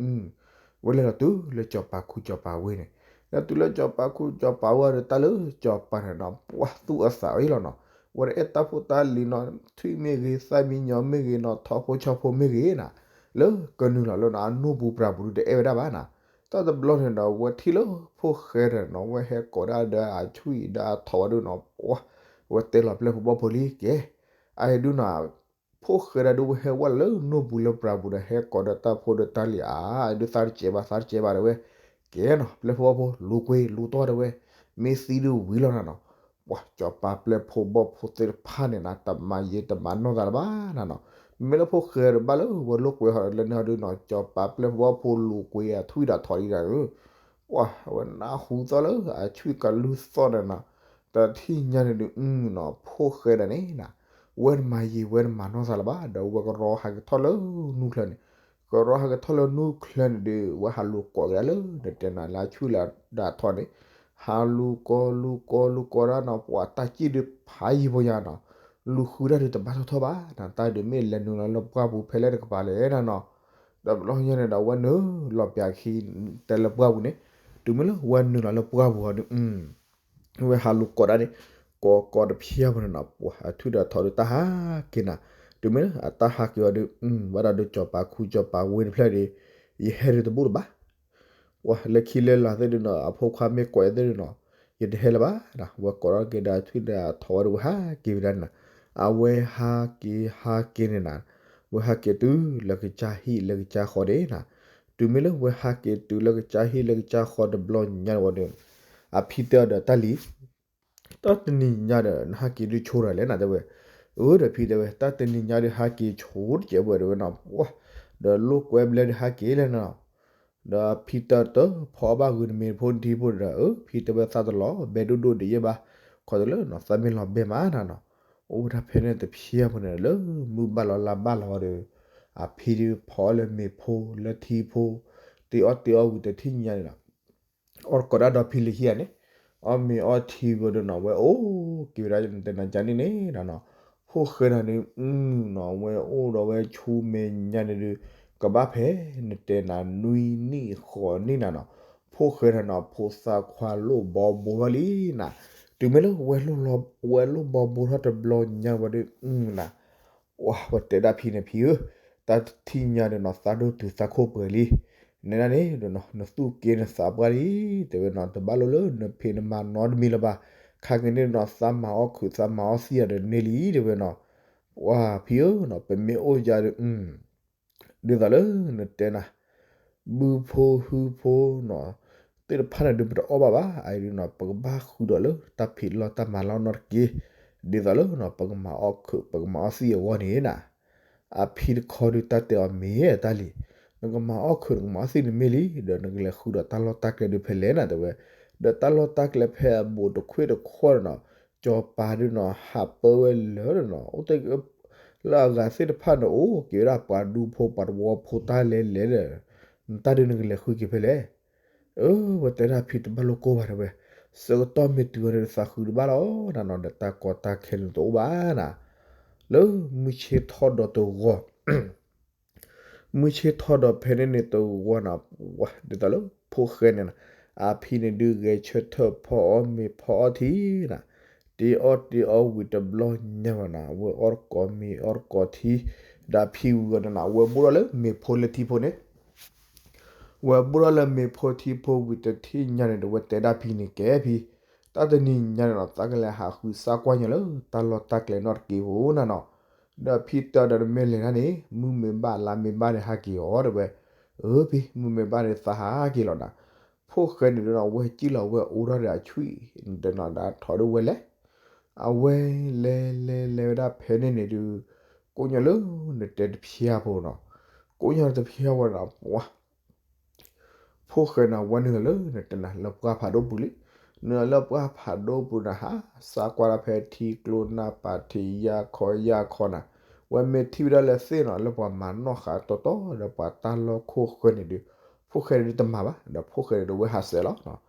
ဝဲလဲၤဒီးတုၤလၢစီၤပၤခူစီၤပၤဝ့ၢ်န့ၣ်, ဒီးတုၤလၢစီၤပၤခူစီၤပၤဝ့ၢ်ဒီးတၢ်လၢစီၤပၤန့ၣ်နီၤ ပှၤသူၣ်အသးအီၣ်လီၤနီၤ, ဝဲတအဲၣ်တၢ်ဖိတၢ်လံၤနီၤ ထွံၣ်မ့ၢ်ဂ့ၤ သၣ်မံညီမ့ၢ်ဂ့ၤနီၤ ထီဖိဆီဖိမ့ၢ်ဂ့ၤနၤ, လၢကနုာ်လီၤလၢနီၤ အနိၢ်ပူၤပြးပူၤဒုးတအဲၣ်ဝဲဒၣ်ဘၣ်နၤ, တၢ်တဘျီန့ၣ်ဒီး ဝဲထံၣ်လၢဖိၣ်ဃဲဒီးနီၤ ဝဲဟဲကိးဒၣ်ဒီးအဆွံၣ်ဒီးအထိးဝဲဒုးနီၤ ပှၤ ဝဲတဲလီၤပျဲၢ်ဖိဘီၣ်ဖိလံကဲ, အအံၤဒုးနီၤ ဖိၣ်ဃဲဒၣ်ဒုးဝဲဟဲဝဲလၢနိၢ်ပူၤလၢပြးပူၤဒီး ဟဲကိးဒီးတၢ်ဖိဒီးတၢ်လံၤအါ, အဒုးသးတစဲးဘၣ် သးတစဲးဘၣ်တဲဝဲ, ကဲနီၤ ပျဲၢ်ဖိဘီၣ်ဖိ လူၤကွံာ်လူၤတီၢ်တဲဝဲ, မ့ၢ်သံဒုးဝံၤလီၤနၤနီၤ, ပှၤစီၤပၤပျဲၢ်ဖိဘီၣ်ဖိသ့ၣ်တဖၣ်န့ၣ်နၤ တမၤယံာ်တမၤနီၢ်သးလၢၤဘၣ်နၤနီၤ, မ့မ့ၢ်လၢဖိၣ်ဃဲဒီးဘၣ်လၢဝဲလိာ်ကွဲဟီဒီးလၢန့ၣ်ဟီဒုးနီၤ စီၤပၤပျဲၢ်ဖိဘီၣ်ဖိလူၤကွံာ်အဆွံၣ်ဒီးထိးလံနၤဧၢ ပှၤဝဲနၢ်ဟူသီၣ်လၢအဆွံၣ်ကလူၢ်သီၣ်န့ၣ်နီၤ, တထံၣ်ညါန့ၣ်ဒုးနီၤ ဖိၣ်ဃဲဒၣ်န့ၣ်နၤ, ဝဲတမၤယံာ်ဝဲတမၤနီၢ်သးလၢၤဘၣ် ဒီးဝဲကရီဟးက့ၤထီၣ်လၢနူၢ်ချၢန့ၣ်, ကရီဟးက့ၤထီၣ်လၢနူၢ်ချၢန့ၣ်ဒုး ဝဲဟးလူၤကိးက့ၤဒၣ်လၢ နတဲနၤလၢအဆွံၣ်လၢအထိးန့ၣ်, ဟးလူၤကိးလူၤကိးလူၤကိးဒၣ်နီၤ ပှၤတၢ်စံၣ်ဒုးဖးယံာ်ဖိညါနီၤ, လူၤဃုဒၣ်ဒုးတဘၣ်ထီၣ်ထီၣ်ဘၣ်နၤ တၢ်ဒုးမ့ၢ်လဲၤနုာ်လီၤလၢပှၢ်ပူၤဖဲလဲၣ်တကပၤလဲၣ်နၤနီၤ, ဒီးဘျီညါန့ၣ်ဒီးဝဲနုာ်လီၤပျးခံ တဲလၢပှၢ်ပူၤန့ၣ်, တုၤမ့ၢ်လၢဝဲနုာ်လီၤလၢပှၢ်ပူၤဟီဒုး ဝဲဟးလူၤကိးဒၣ်န့ၣ်, ကိးကိးတဖျၢၣ်ဖိန့ၣ်နီၤ ပှၤအဆွံၣ်ဒီးထိးဒုးတၢ်ဟးက့ၤနၤ, တုၤမ့ၢ်လၢအတၢ်ဟးက့ၤအီၤဒုး ဘၣ်ဒီးဒုးစီၤပၤခူစီၤပၤဝ့ၢ်တဖျၢၣ်ဒီး, ယဟဲဒုးတဘူၣ်တဘၣ်, ပှၤလၢခံလၢလာ်သ့ၣ်ဒုးနီၤ အဖိခွါမ့ၢ်ကိးယၤသ့ၣ်ဒုးနီၤ, ယတဟဲလၢၤဘၣ်နၤ, ဝဲကိးထီၣ်က့ၤဒီးထွံၣ်ဒီးထိးဝဲဒီး ဝဲဟးက့ၤဝဲဒၣ်န့ၣ်နၤ, အဝဲဟးက့ၤဟးက့ၤန့ၣ်နၤ, ဝဲဟးက့ၤတုၤလၢကစၢ်ဟံၣ်လၢကစၢ်ဃီဒၣ်နၤ, တုၤမ့ၢ်လၢဝဲဟးက့ၤတုၤလၢကစၢ်ဟံၣ်လၢကစၢ်ဃီတဘျီညါန့ၣ်ဝံၤဒီး အဖံတဲအီၤဒီး တၢ်လံၤ တၢ်တနံၤညါဒီး နဟးက့ၤဒုးဆိတၢ်လဲၣ်နၤ တဲဝဲ, အၢ ဒီးဖံတဲဝဲ တၢ်တနံၤညါဒီးဟးက့ၤဆိတစဲးဖိ တဲဝဲနီၤ, ပှၤ ဒီးလိာ်ကွဲဘျဲဒီးဟးက့ၤလဲၣ်နၤ, ဒီးဖံတဲတၢ် ဖီအီၣ်ဘၣ်ဂုာ်နမ့ၤဖိနထံဖိဒီး အၢ ဖံတဲဝဲသးတလီၤဘဲဒိၣ်ဒိၣ်ဒံးယဲၢ်ဘၣ်, ခီတလၢနီၤ သးမ့ၢ်လီၤဘဲမးနၤနီၤ, အိၣ်ဝဲဒၣ်ဖဲန့ၣ်တဖျဲၣ်ဖိန့ၣ် လၢမုၢ်ဘၣ်လီၤလါဘၣ်လီၤဒီး အဖံဒီးဖီအီၣ်လၢမ့ၤဖိလၢထံဖိ, တ့အီၣ်တ့အီဝံၤတထံၣ်ညါန့ၣ်လီၤ အီၣ်တကိးဒၣ်ဒီးဖံလၢဟံၣ်ဧါန့ၣ်, အီၣ်မ့ၤအီထံဝံၤဒီးနီၤ ဝဲအိၣ်က့ၤဝဲဒၣ်တဲနၤကန့ၣ်န့ၣ်ဒီးနီၤ, ဖိၣ်ဃဲနၤဒီး အုနီၤ ဝဲအိၣ်ဒီးဝဲဆူမဲာ်ညါန့ၣ်ဒုး ကဘၣ်ဖဲနတဲနၤနွံနံၣ်ဃိးနံၣ်နၤနီၤ, ဖိၣ်ဃဲနၤနီၤ ဖိသၣ်ခွါလိၣ်ဘီဘိထီၣ်လံနၤ, တုၤမ့ၢ်လၢ ဝဲလိၣ်ဘီဘိထီၣ်တဘျီညါဝံၤဒီး အုနၤ ပှၤ ဝဲတဲဒၣ်ဖံန့ၣ် ဖံဧၢ, တၢ်တထံၣ်ညါဒီးနီၤ သးဒိၣ်တုာ်သးခိၣ်ပှဲၤလံ, နဲဒၣ်န့ၣ်ဒီးနီၤ နသူၣ်က့နသးပှၢ်လံ, တဲဝဲနီၤ တဘၣ်လိၣ်လၢနဖံးနမၤနီတမံၤလၢၤဘၣ်, ခါက့ၤန့ၣ်နီၤ သးမၤအီၣ်ခုးသးမၤအီၣ်သံအီၤဒီးန့ၢ်လံ တဲဝဲနီၤ, ပှၤ ဖံဧၢနီၤ ပမ့ၢ်အိၣ်ယါဒီး ဒ်သိးလၢနတဲနၤ ဘုဖိဟုဖိနီၤ သ့ၣ်တဖၣ်န့ၣ်ဒုး ပတအီၣ်ဘၣ်ဘၣ်, အအံၤဒုးနီၤ ပကဘၣ်ဃုဒီးလၢတၢ်ဖံးလီၢ်တၢ်မၤလီၢ်နီတက့ၢ်, ဒ်သိးလၢနီၤ ပကမၤအီၣ်ခုး ပကမၤအီၣ်သံအဂီၢ်န့ၣ်နၤ, အဖံတခီဒုး တၢ်တဲအီၤမ့ၢ်တၢ်လံၤ, နကမၤအီၣ်ခုး နကမၤအီၣ်သံန့ၣ်မ့ၢ်လံ, ဒီးနကလဲၤဃုဒီးတၢ်လီၢ်တၢ်ကျဲဒုးဖဲလဲၣ်နၤ တဲဝဲ, ဒီးတၢ်လီၢ်တၢ်ကျဲဖဲအဘူးတခွ့ၣ်တခီၣ်ဒီးနီၤ စီၤပၤဒုးနီၤ ဟးပၢဝဲလၢာ်ဒီးနီၤ အိၣ်တ့ၢ် လၢအဂၤသ့ၣ်တဖၣ်န့ၣ် အိၣ်က့ၤဝဲဒၣ်ပှၤဒူဖိပှၤသဝီဖိတၢ်လဲၤလဲၤဒီး နတၢ်ဒုးနကလဲၤဃုက့ၤဖဲလဲၣ်, အၢ ဝဲတဲဒၣ်ဖံတဘၣ်လိၣ်ကိၢ်ဘၣ်တဲဝဲ, ဆၢကတီၢ်မ့ၢ်တုၤဝဲဒီးသးဃုတဘၣ်လီၤနၤနီၤ ဒီးတၢ်ကီတၢ်ခဲန့ၣ်တအိၣ်ဘၣ်နၤ, လၢမုၢ်ဆ့ၣ်ထီၣ်ဒီးတဂီၤ မုၢ်ဆ့ၣ်ထီၣ်ဒီးဖဲန့ၣ်န့ၣ်တဂီၤနၤ ပှၤ ဒ်သိးလၢဖိၣ်ဃဲန့ၣ်နၤ အဖံန့ၣ်ဒုးဂဲၤဆၢထၢၣ်ဖီအီၣ်မ့ၤဖီအီၣ်ထံနၤ, တ့အီၣ်တ့အီဝံၤတဘျီညါဝဲနၤ ဝဲအီၣ်တကိးမ့ၤအီၣ်တကိးထံ ဒီးအဖံဝံၤဒီးနၤ ဝဲဘိၣ်ထီၣ်လၢမ့ၤဖိလၢထံဖိန့ၣ် ဝဲဘိၣ်ထီၣ်လၢမ့ၤဖိထံဖိဝံၤတထံၣ်ညါန့ၣ်ဒီး ဝဲတဲဒၣ်ဖံန့ၣ်ကဲဖံ, တၢ်တနံၤညါန့ၣ်နီၤ သးကလဲၤဟးဃုသးကွၢ်ညီလၢတၢ်လီၢ်တၢ်ကျဲနီတက့ၢ်ဧိၤနၤနီၤ, ဒီးဖံတဲဒီး နမ့ၢ်လဲၤဒၣ်န့ၣ် မုၢ်မ့ၢ်ဘၣ်လါမ့ၢ်ဘၣ်ဒီးဟးက့ၤအီၤတဲဝဲ, အၢဖံ မုၢ်မ့ၢ်ဘၣ်ဒီးသးဟးက့ၤလီၤနၤ, ဖိၣ်ဃဲန့ၣ်ဒီးနီၤ ဝဲစံၣ်လီၤဝဲအိးထီၣ်ဒီးအဆွံၣ် ဒီးနီၤ ဒီးထိးဒုးဝဲလဲၤ အဝဲလဲၤလဲၤလဲၤဝဲဒၣ်ဖဲန့ၣ်န့ၣ်ဒုး ကိးညီလၢနတဲတဖျါဖိနီၤ, ကိးညီတဖျါဝဲဒီး ပှၤ ဖိၣ်ဃဲန့ၣ် ဝဲနုာ်လီၤလၢနတဲနၤလၢပှၢ်ဖးဒိၣ်ပူၤလံ, နုာ်လီၤလၢပှၢ်ဖးဒိၣ်ပူၤနၤ ဟးစးကွၢ်ဒၣ်ဖဲထံကျိနၢ်ပၤထံးယၢ်ခီယၢ်ခီနၤ, ဝဲမ့ၢ်ထံၣ်ဝဲဒၣ်လၢသ့ၣ်နီၤ လၢပှၤမၤနီၣ်ဃာ်တီတီဒီးပှၤတၢ်လီၢ်ခိၣ်ဃၢၤန့ၣ်ဒုး ဖိၣ်ဃဲန့ၣ်ဒုးတမၤဘၣ်, ဒီးဖိၣ်ဃဲန့ၣ်ဒုးဝဲဟးစဲးလီၤ,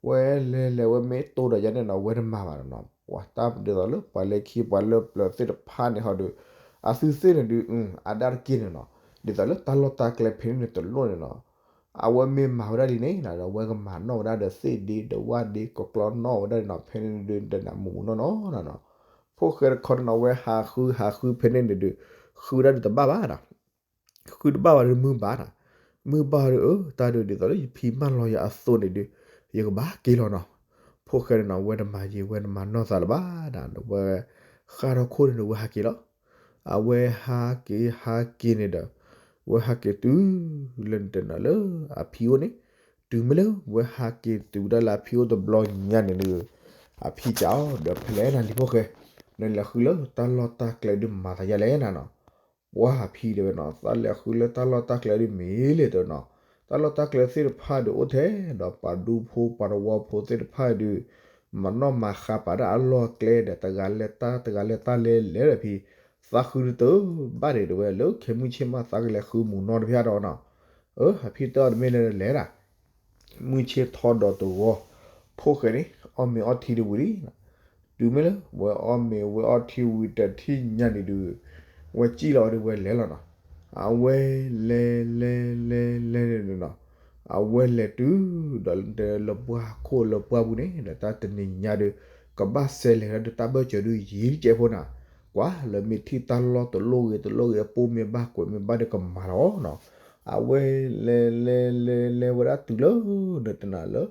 ဝဲလဲၤလဲၤဝဲမ့ၢ်တိၢ်ဒီးယၤန့ၣ်နီၤ ဝဲတမၤဘၣ်နီၤ, ပှၤတၢ်ဒ်သိးလၢပှၤလဲၤခံပှၤလၢပျၢၤသ့ၣ်တဖၣ်န့ၣ်ဟီဒီး အသုသ့ၣ်န့ၣ်ဒုး အဒၣ်တက့ၢ်န့ၣ်နီၤ, ဒ်သိးလၢတၢ်လီၢ်တၢ်ကျဲဖဲန့ၣ်တလိၣ်န့ၣ်နီၤ, အဝဲမ့ၢ်မၤဝဲဒၣ်ဒ်န့ၣ်နီၤ ဒီးဝဲကမၤနီၣ်ဝဲဒၣ်ဒီးသ့ၣ်ဒ့ ဒီးဝၣ်ဒ့ ကကျီနီၣ်ဝဲဒၣ်နီၤ ဖဲန့ၣ်ဒုး တနၤမူးမူးနီၢ်နီၢ်နီၤ, ဖိၣ်ဃဲတခီန့ၣ်နီၤ ဝဲဟးဃုဟးဃုဖဲန့ၣ်န့ၣ်ဒုး ဃုဝဲဒၣ်ဒုးတဘၣ်ဘၣ်နီၤ ဃုတဘၣ်ဘၣ်ဒီးမုၢ်ဘၣ်နီၤ, မုၢ်ဘၣ်ဒီး အၢ တၢ်ဒုးဒ်သိးလၢယဖံမၢလီၤယၤအသိးန့ၣ်ဒုး ယကဘၣ်က့ၤလီၤနီၤ, ဖိၣ်ဃဲန့ၣ်နီၤ ဝဲတမၤယံာ်ဝဲတမၤနီၢ်သးလၢၤဘၣ်နီၤ ဒီးဝဲ ဃၣ်ထီၣ်ခိၣ်န့ၣ်ဒုးဝဲဟးက့ၤလီၤ, အဝဲဟးက့ၤဟးက့ၤန့ၣ်ဒီး ဝဲဟးက့ၤတုၤလၢနတဲနၤလၢအဖံအိၣ်န့ၣ်, တုၤမ့ၢ်လၢဝဲဟးက့ၤတုၤဝဲဒၣ်လၢအဖံအိၣ်တဘျီညါန့ၣ်ဒုး အဖံစံးအီၤဒီး ဖဲလဲၣ်နၤလံဖိၣ်ဃဲ, နလဲၤဃုလၢတၢ်လီၢ်တၢ်ကျဲဒုးမၤသးယါလဲၣ်နၤနီၤ, ပှၤဖံတဲဝဲနီၤ သးလဲၤဃုလၢတၢ်လီၢ်တၢ်ကျဲဒုးမ့ၢ်လဲၣ်တဲနီၤ, တၢ်လီၢ်တၢ်ကျဲသ့ၣ်တဖၣ်ဒုးအိၣ်ထဲဒီးပှၤဒူဖိပှၤသဝီဖိသ့ၣ်တဖၣ်ဒုး မၤနီၣ်မၤဃါပာ်တၢ်အလီၢ်အကျဲဒီး တဂၤလဲၤတၢ်တဂၤလဲၤတၢ်လဲၤလဲၤဒီးဖံ, သးဃုတတုၤဘၣ်န့ၣ်တဲဝဲ လၢခဲမုၢ်ဆ့ၣ်မးသးကလဲၤဃုမူးနီၢ်တဖၣ်ဒီးနီၤ, အၢ အဖံတဲအီၤတမ့ၢ်လၢလဲၤဒၣ် မုၢ်ဆ့ၣ်ထီၣ်ဒီးတဂီၤ, ဖိၣ်ဃဲန့ၣ် အီၣ်မ့ၤအီထံတဝံၤလံ, တုၤမ့ၢ်လၢ ဝဲအီၣ်မ့ၤဝဲအီထံဝံၤတထံၣ်ညါန့ၣ်ဒုး ဝဲစံၣ်လီၤဝဲဒုးဝဲလဲၤလီၤနီၤ, အဝဲလဲၤလဲၤလဲၤလဲၤလဲၤန့ၣ်နီၤ, အဝဲလဲၤတုၤဒီးလၢပှၢ်ခိၣ်လၢပှၢ်ပူၤန့ၣ်ဒီး တၢ်တနံၤညါဒုး ကဘၣ်စဲးလဲၤဒၣ်ဒုးတၢ်ဘၢၣ်စၢၤဒုးယံာ်တကဲးဖိနၤ, ကွၢ်လၢမ့ၢ်ထံၣ်တၢ်လီၢ်တလိၣ်ဂ့ၤတလိၣ်ဂ့ၤ အပိၢ်မ့ၢ်ဘၣ်ကွဲးမ့ၢ်ဘၣ်ဒီးကမၤလီၤနီၤ, အဝဲလဲၤလဲၤလဲၤလဲၤဝဲဒၣ်တုၤလၢ နတဲနၤလၢ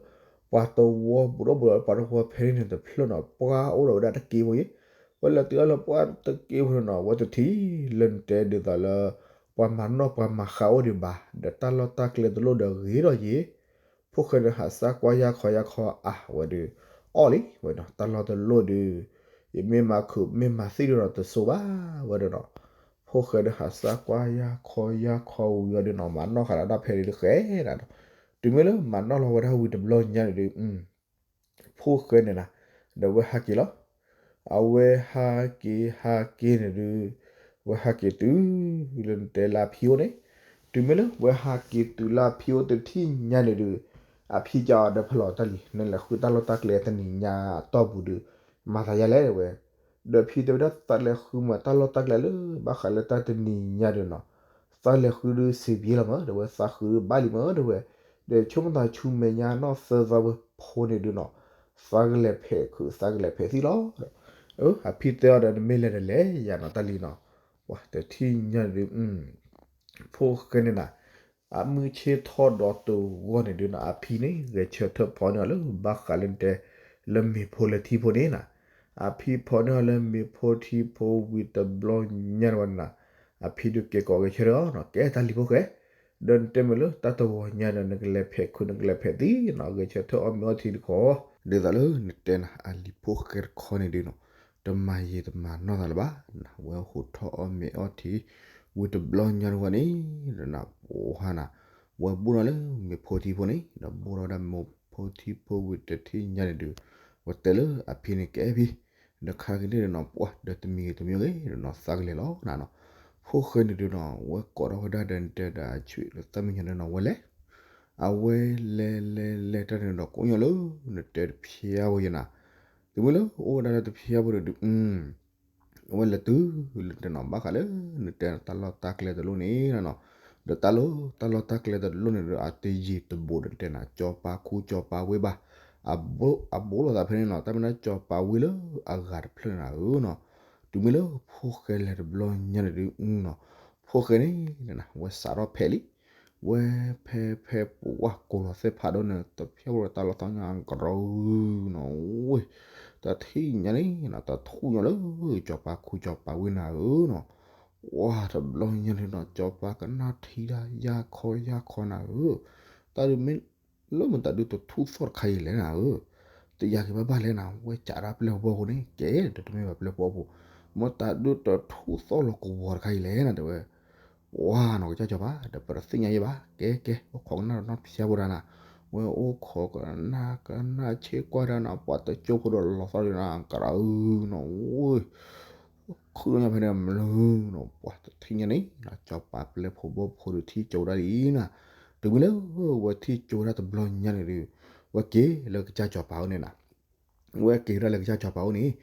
ပှၤတဝီဘူးဒီးဘူးဒီးပှၤတဝီဖဲန့ၣ်န့ၣ်တဖျၢၣ်နီၤ ပှၤအိၣ်ဒီးဝဲဒၣ်တက့ဖိယ့ၣ်, ဝဲလဲၤတုၤအလၢပှၤတက့ဖိန့ၣ်နီၤ ဝဲတထံၣ်လၢနတဲဒ်သိးလၢ ပှၤမၤနီၣ်ပှၤမၤဃါအိၣ်ဒံးဘၣ် ဒီးတၢ်လီၢ်တၢ်ကျဲတလိၣ်ဒီးဂ့ၤဒီးယ့ၣ်, ဖိၣ်ဃဲန့ၣ်ဟးစၢ်ကွၢ်ယၢ်ခီယၢ်ခီအါဝဲဒီး အီၣ်လံဝဲနီၤ တၢ်လီၢ်တလိၣ်ဒီး ယမ့ၢ်မၤခုးမ့ၢ်မၤသံၣ်ဒီးနီၤ တစိၤဘၣ်ဝဲဒီးနီၤ, ဖိၣ်ဃဲဒီးဟးစၢ်ကွၢ်ယၢ်ခီယၢ်ခီဝံၤအီၤဒီးနီၤ မၤနီၣ်ဃာ်ဒီးတၢ်ဖဲန့ၣ်ဒီးဃဲနၤနီၤ, တုၤမ့ၢ်လၢမၤနီၣ်လီၤဝဲဒၣ်ဝံၤတဘျီညါန့ၣ်ဒီး ဖိၣ်ဃဲန့ၣ်နၤ ဒီးဝဲဟးက့ၤလီၤ အဝဲဟးက့ၤဟးက့ၤန့ၣ်ဒီး ဝဲဟးက့ၤတုၤ လၢနတဲလၢအဖံအိၣ်န့ၣ်, တုၤမ့ၢ်လၢဝဲဟးက့ၤတုၤလၢအဖံအိၣ်တထံၣ်ညါန့ၣ်ဒီး အဖံကဒီးဖဲလီၤတၢ်လံၤ နလဲၤဃုတၢ်လီၢ်တၢ်ကျဲတနံၤညါအတီၢ်ပူၤဒီး မၤသးယါလဲၣ်ဝဲ, ဒီးဖံတဲဝဲဒၣ်သးလဲၤဃုမၤတၢ်လီၢ်တၢ်ကျဲလၢ ဘၣ်ဃးလၢတၢ်တနံၤညါဒီးနီၤ, သးလဲၤဃုဒုးစံးဘံလီၤမး ဒီးဝဲသးဃုဘၣ်လံမး ဒီးဝဲ, ဒီးဆိကမိၣ်သးဆူမဲာ်ညါနီၢ်သၢသီဝဲဖိန့ၣ်ဒီးနီၤ, သးကလဲၤဖဲးခုး သးကလဲၤဖဲးသံၣ်လီၤ, အဖံတဲအီၤဒီးနမ့ၢ်လဲၤဒီးလဲၤယၤနီၤတၢ်လံၤနီၤ, ပှၤတထံၣ်ညါန့ၣ်ဒီး ဖိၣ်ဃဲန့ၣ်နၤ, အမုၢ်ဆ့ၣ်ထီၣ်ဒီးတဂီၢ်န့ၣ်ဒီးနီၤ အဖံန့ၣ် ဂဲၤဆၢထၢၣ်ဖီန့ၢ်အီၤလၢဘၣ်ဃးလၢနတဲ လၢမ့ၤဖိလၢထံဖိန့ၣ်နၤ, အဖံဖီန့ၢ်အီၤလၢမ့ၤဖိထံဖိဝံၤတဘျီညါန့ၣ်ဝဲန့ၣ်နၤ, အဖံဒုးကဲကိးဂဲၤဆၢထၢၣ်အီၤနီၤ ကဲတၢ်လံၤဖိၣ်ဃဲ, ဒီးနတဲမ့ၢ်လၢတၢ်တဂီၤညါဒီး နကလဲၤဖဲးခုး နကလဲၤဖဲးသံၣ်နီၤ ဂဲၤဆၢထၢၣ်အီၣ်မ့ၤအီထံတခီ, ဒ်သိးလၢနတဲနၤ အလံၤဖိၣ်ဃဲတခီန့ၣ်ဒီးနီၤ, တမၤယံာ်တမၤနီၢ်သးလၢၤဘၣ်နၤ, ဝဲဟိးထီၣ်အီၣ်မ့ၤအီထံ ဝံၤတဘျီညါတဝဲန့ၣ် ဒီးနပှၤနၤ, ဝဲဘိၣ်ထီၣ်လၢမ့ၤဖိထံဖိန့ၣ် ဒီးဘိၣ်ထီၣ်ဝဲဒၣ်မ့ၤဖိထံဖိဝံၤတထံၣ်ညါန့ၣ်ဒီး ဝဲတဲလၢအဖံန့ၣ်ကဲဖံ ဒီးခါက့ၤန့ၣ်ဒီးနီၤ ပှၤဒီးတမံၤဂ့ၤတမံၤဂ့ၤဒီးနီၤ သးကလဲၤလီၤနၤနီၤ, ဖိၣ်ဃဲန့ၣ်ဒီးနီၤ ဝဲကိးထီၣ်ဝဲဒၣ်ဒီးနတဲဒီးအဆွေလၢသၣ်မံယီၤန့ၣ်နီၤ ဝဲလဲၤ အဝဲလဲၤလဲၤလဲၤတၢ်န့ၣ်ဒီးကိးညီလၢ နတဲတဖျါဖိယဲနၤ, တုၤမ့ၢ်လၢအိၣ်ဝဲဒၣ်လၢတဖျါဖိဒီးဒုး အဝဲလဲၤတုၤလၢတဲနီၤ ဘၣ်ဃးလၢ နတဲတၢ်လီၢ်တၢ်ကျဲတလိၣ်န့ၣ်နီၤ, ဒီးတၢ်လီၢ် တၢ်လီၢ်တၢ်ကျဲတလိၣ်န့ၣ်ဒီး အတယံာ်တဘူးဒီးတဲနၤ ကၠီၤပၤခူကၠီၤပၤဝ့ဘၣ်, အဘူးလိာ်သးဖဲန့ၣ်နီၤ တၢ်မ့ၢ်ဒၣ်ကၠီၤပၤဝ့လၢအဂၤတဖျၢၣ်နၤဧၢနီၤ, တုၤမ့ၢ်လၢဖိၣ်ဃဲလဲၤတဘျီညါန့ၣ်ဒုးနီၤ, ဖိၣ်ဃဲန့ၣ် ဝဲစးထီၣ်ဖဲးလံ ဝဲဖဲဖဲပှၤကိးလီၤသ့ၣ်ဖးဒိၣ်န့ၣ် တဖျါဝဲတၢ်လီၢ်သီညါကရၢနီၤ, တထံၣ်ညါန့ၣ်နီၤ တထူၣ်ညါလၢ ကၠီၤပၤခူကၠီၤပၤဝ့နၤဧၢနီၤ, ဝဲတဘျီညါန့ၣ်နီၤ ကၠီၤပၤကနၣ်ထံတၢ်ယါခီယါခီနၤဧၢ, တၢ်ဒုးမ့ၢ် လၢမတၤဒုးတထူၣ်သီၣ်တခါအံၤလဲၣ်နၤဧၢ, တယၤက့ၤဘၣ်ဘၣ်လဲၣ်နၤ, ဝဲကးဒၣ်ပျဲၢ်ဖိဘီဖိန့ၣ် ကဲဒီးတမ့ၢ်ဘၣ်ပျဲၢ်ဖိဘီဖိ, မတၤဒုးတထူၣ်သီၣ်လီၤကဝီၤတခါအံၤလဲၣ်နၤ တဲဝဲ, ဝါနီၤ ကစၢ်ကၠီၤပၤ ဒီးပတသ့ၣ်ညါယဲဘၣ် ကဲကဲ အိၣ်ခိးကနၣ်ဒီးနီၢ်ဖၠါဖိဒၣ်နၤ, ဝဲအိၣ်ခိးကနၣ်ကနၣ်ဆ့ကွၢ်ဒၣ်နၤ ပှၤတကၠိဖိဒီးလီၤသီၣ်ဒၣ်နၤ ကရၢနီၤ, ဝဲ ခုၣ်ညါဖဲန့ၣ်မနုၤနီၤ ပှၤတထံၣ်ညါန့ၣ် ကၠီၤပၤပျဲၢ်ဖိဘီဖိဒီးထံၣ်ကၠိဒၣ်လံနၤ, တုၤမ့ၢ်လၢဝဲထံၣ်ကၠိဒၣ်တဘျီညါန့ၣ်ဒီး ဝဲက့ၤလၢကစၢ်ကၠီၤပၤအိၣ်န့ၣ်နၤ, ဝဲက့ၤဒၣ်လၢကစၢ်ကၠီၤပၤအိၣ်န့ၣ်,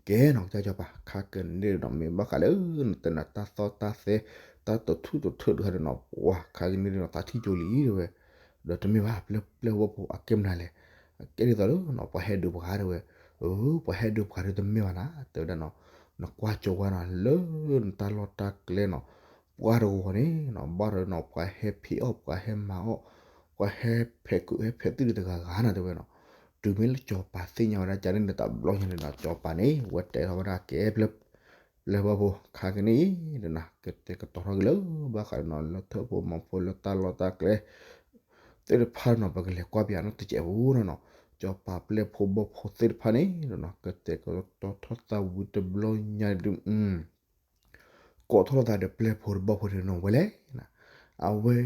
ကဲနီၤ ကစၢ်ကၠီၤပၤ ခါကန့ၣ်ဒီးနီၤ မ့ၢ်ဘၣ်ဃးလၢ နတဲနၤတၢ်သီၣ်တၢ်သဲ တၢ်တထူၣ်တထၢတခါဒီးနီၤ ပှၤခါကန့ၣ်ဒီးနီၤ သးထံၣ်ကၠိလံတဲဝဲ, ဒီးတမ့ၢ်ဘၣ် ပျဲၢ်ဖိဘီဖိအကဲမနုၤလဲၣ်, အကဲဒ်သိးလၢနီၤ ပှၤဟဲဒုးပှၤတဲဝဲ, အၢ ပှၤဟဲဒုးပှၤဒီးတမ့ၢ်ဘၣ်နၤ တဲဝဲဒၣ်နီၤ, နကွၢ်ကၠိဝဲနီၤ လၢနတၢ်လီၢ်တၢ်ကျဲနီၤ ပှၤတဂီၤန့ၣ်နီၤ ဘၣ်ဒီးနီၤ ပှၤဟဲဖံးအီၣ် ပှၤဟဲမၤအီၣ် ပှၤဟဲဖဲးခုးဟဲဖဲးသံၣ်ဒီးတဂၤဂၤနၤတဲဝဲနီၤ, တုၤမ့ၢ်လၢကၠီၤပၤသ့ၣ်ညါဝဲဒၣ်ကန့ၣ်ဒီးတဘျီညါန့ၣ်နီၤ ကၠီၤပၤန့ၣ် ဝဲတဲထီၣ်ဝဲဒၣ်ကဲ ပျဲၢ်ဖိဘီဖိ ခါကန့ၣ်အံၤဒီးနၤ ကတဲာ်ကတီၤထီၣ်က့ၤလၢ ဘၣ်ဃးဒီးနီၤ လၢထၢၣ်ဖိမီၤဖိလၢတၢ်လီၢ်တၢ်ကျဲ သ့ၣ်တဖၣ်နီၤ ပကလဲၤကွၢ်ပယးနီတစဲးဖိနီၤနီၤ, ကၠီၤပၤပျဲၢ်ဖိဘီဖိသ့ၣ်တဖၣ်န့ၣ်ဒီးနီၤ ကတဲာ်ကတီၤထီၣ်သးဝံၤတဘျီညါဒုး ကိးထီၣ်လိာ်သးဒီးပျဲၢ်ဖိဒီးဘီၣ်ဖိဒီးနီၤ ဝဲလဲၣ်နၤ, အဝဲ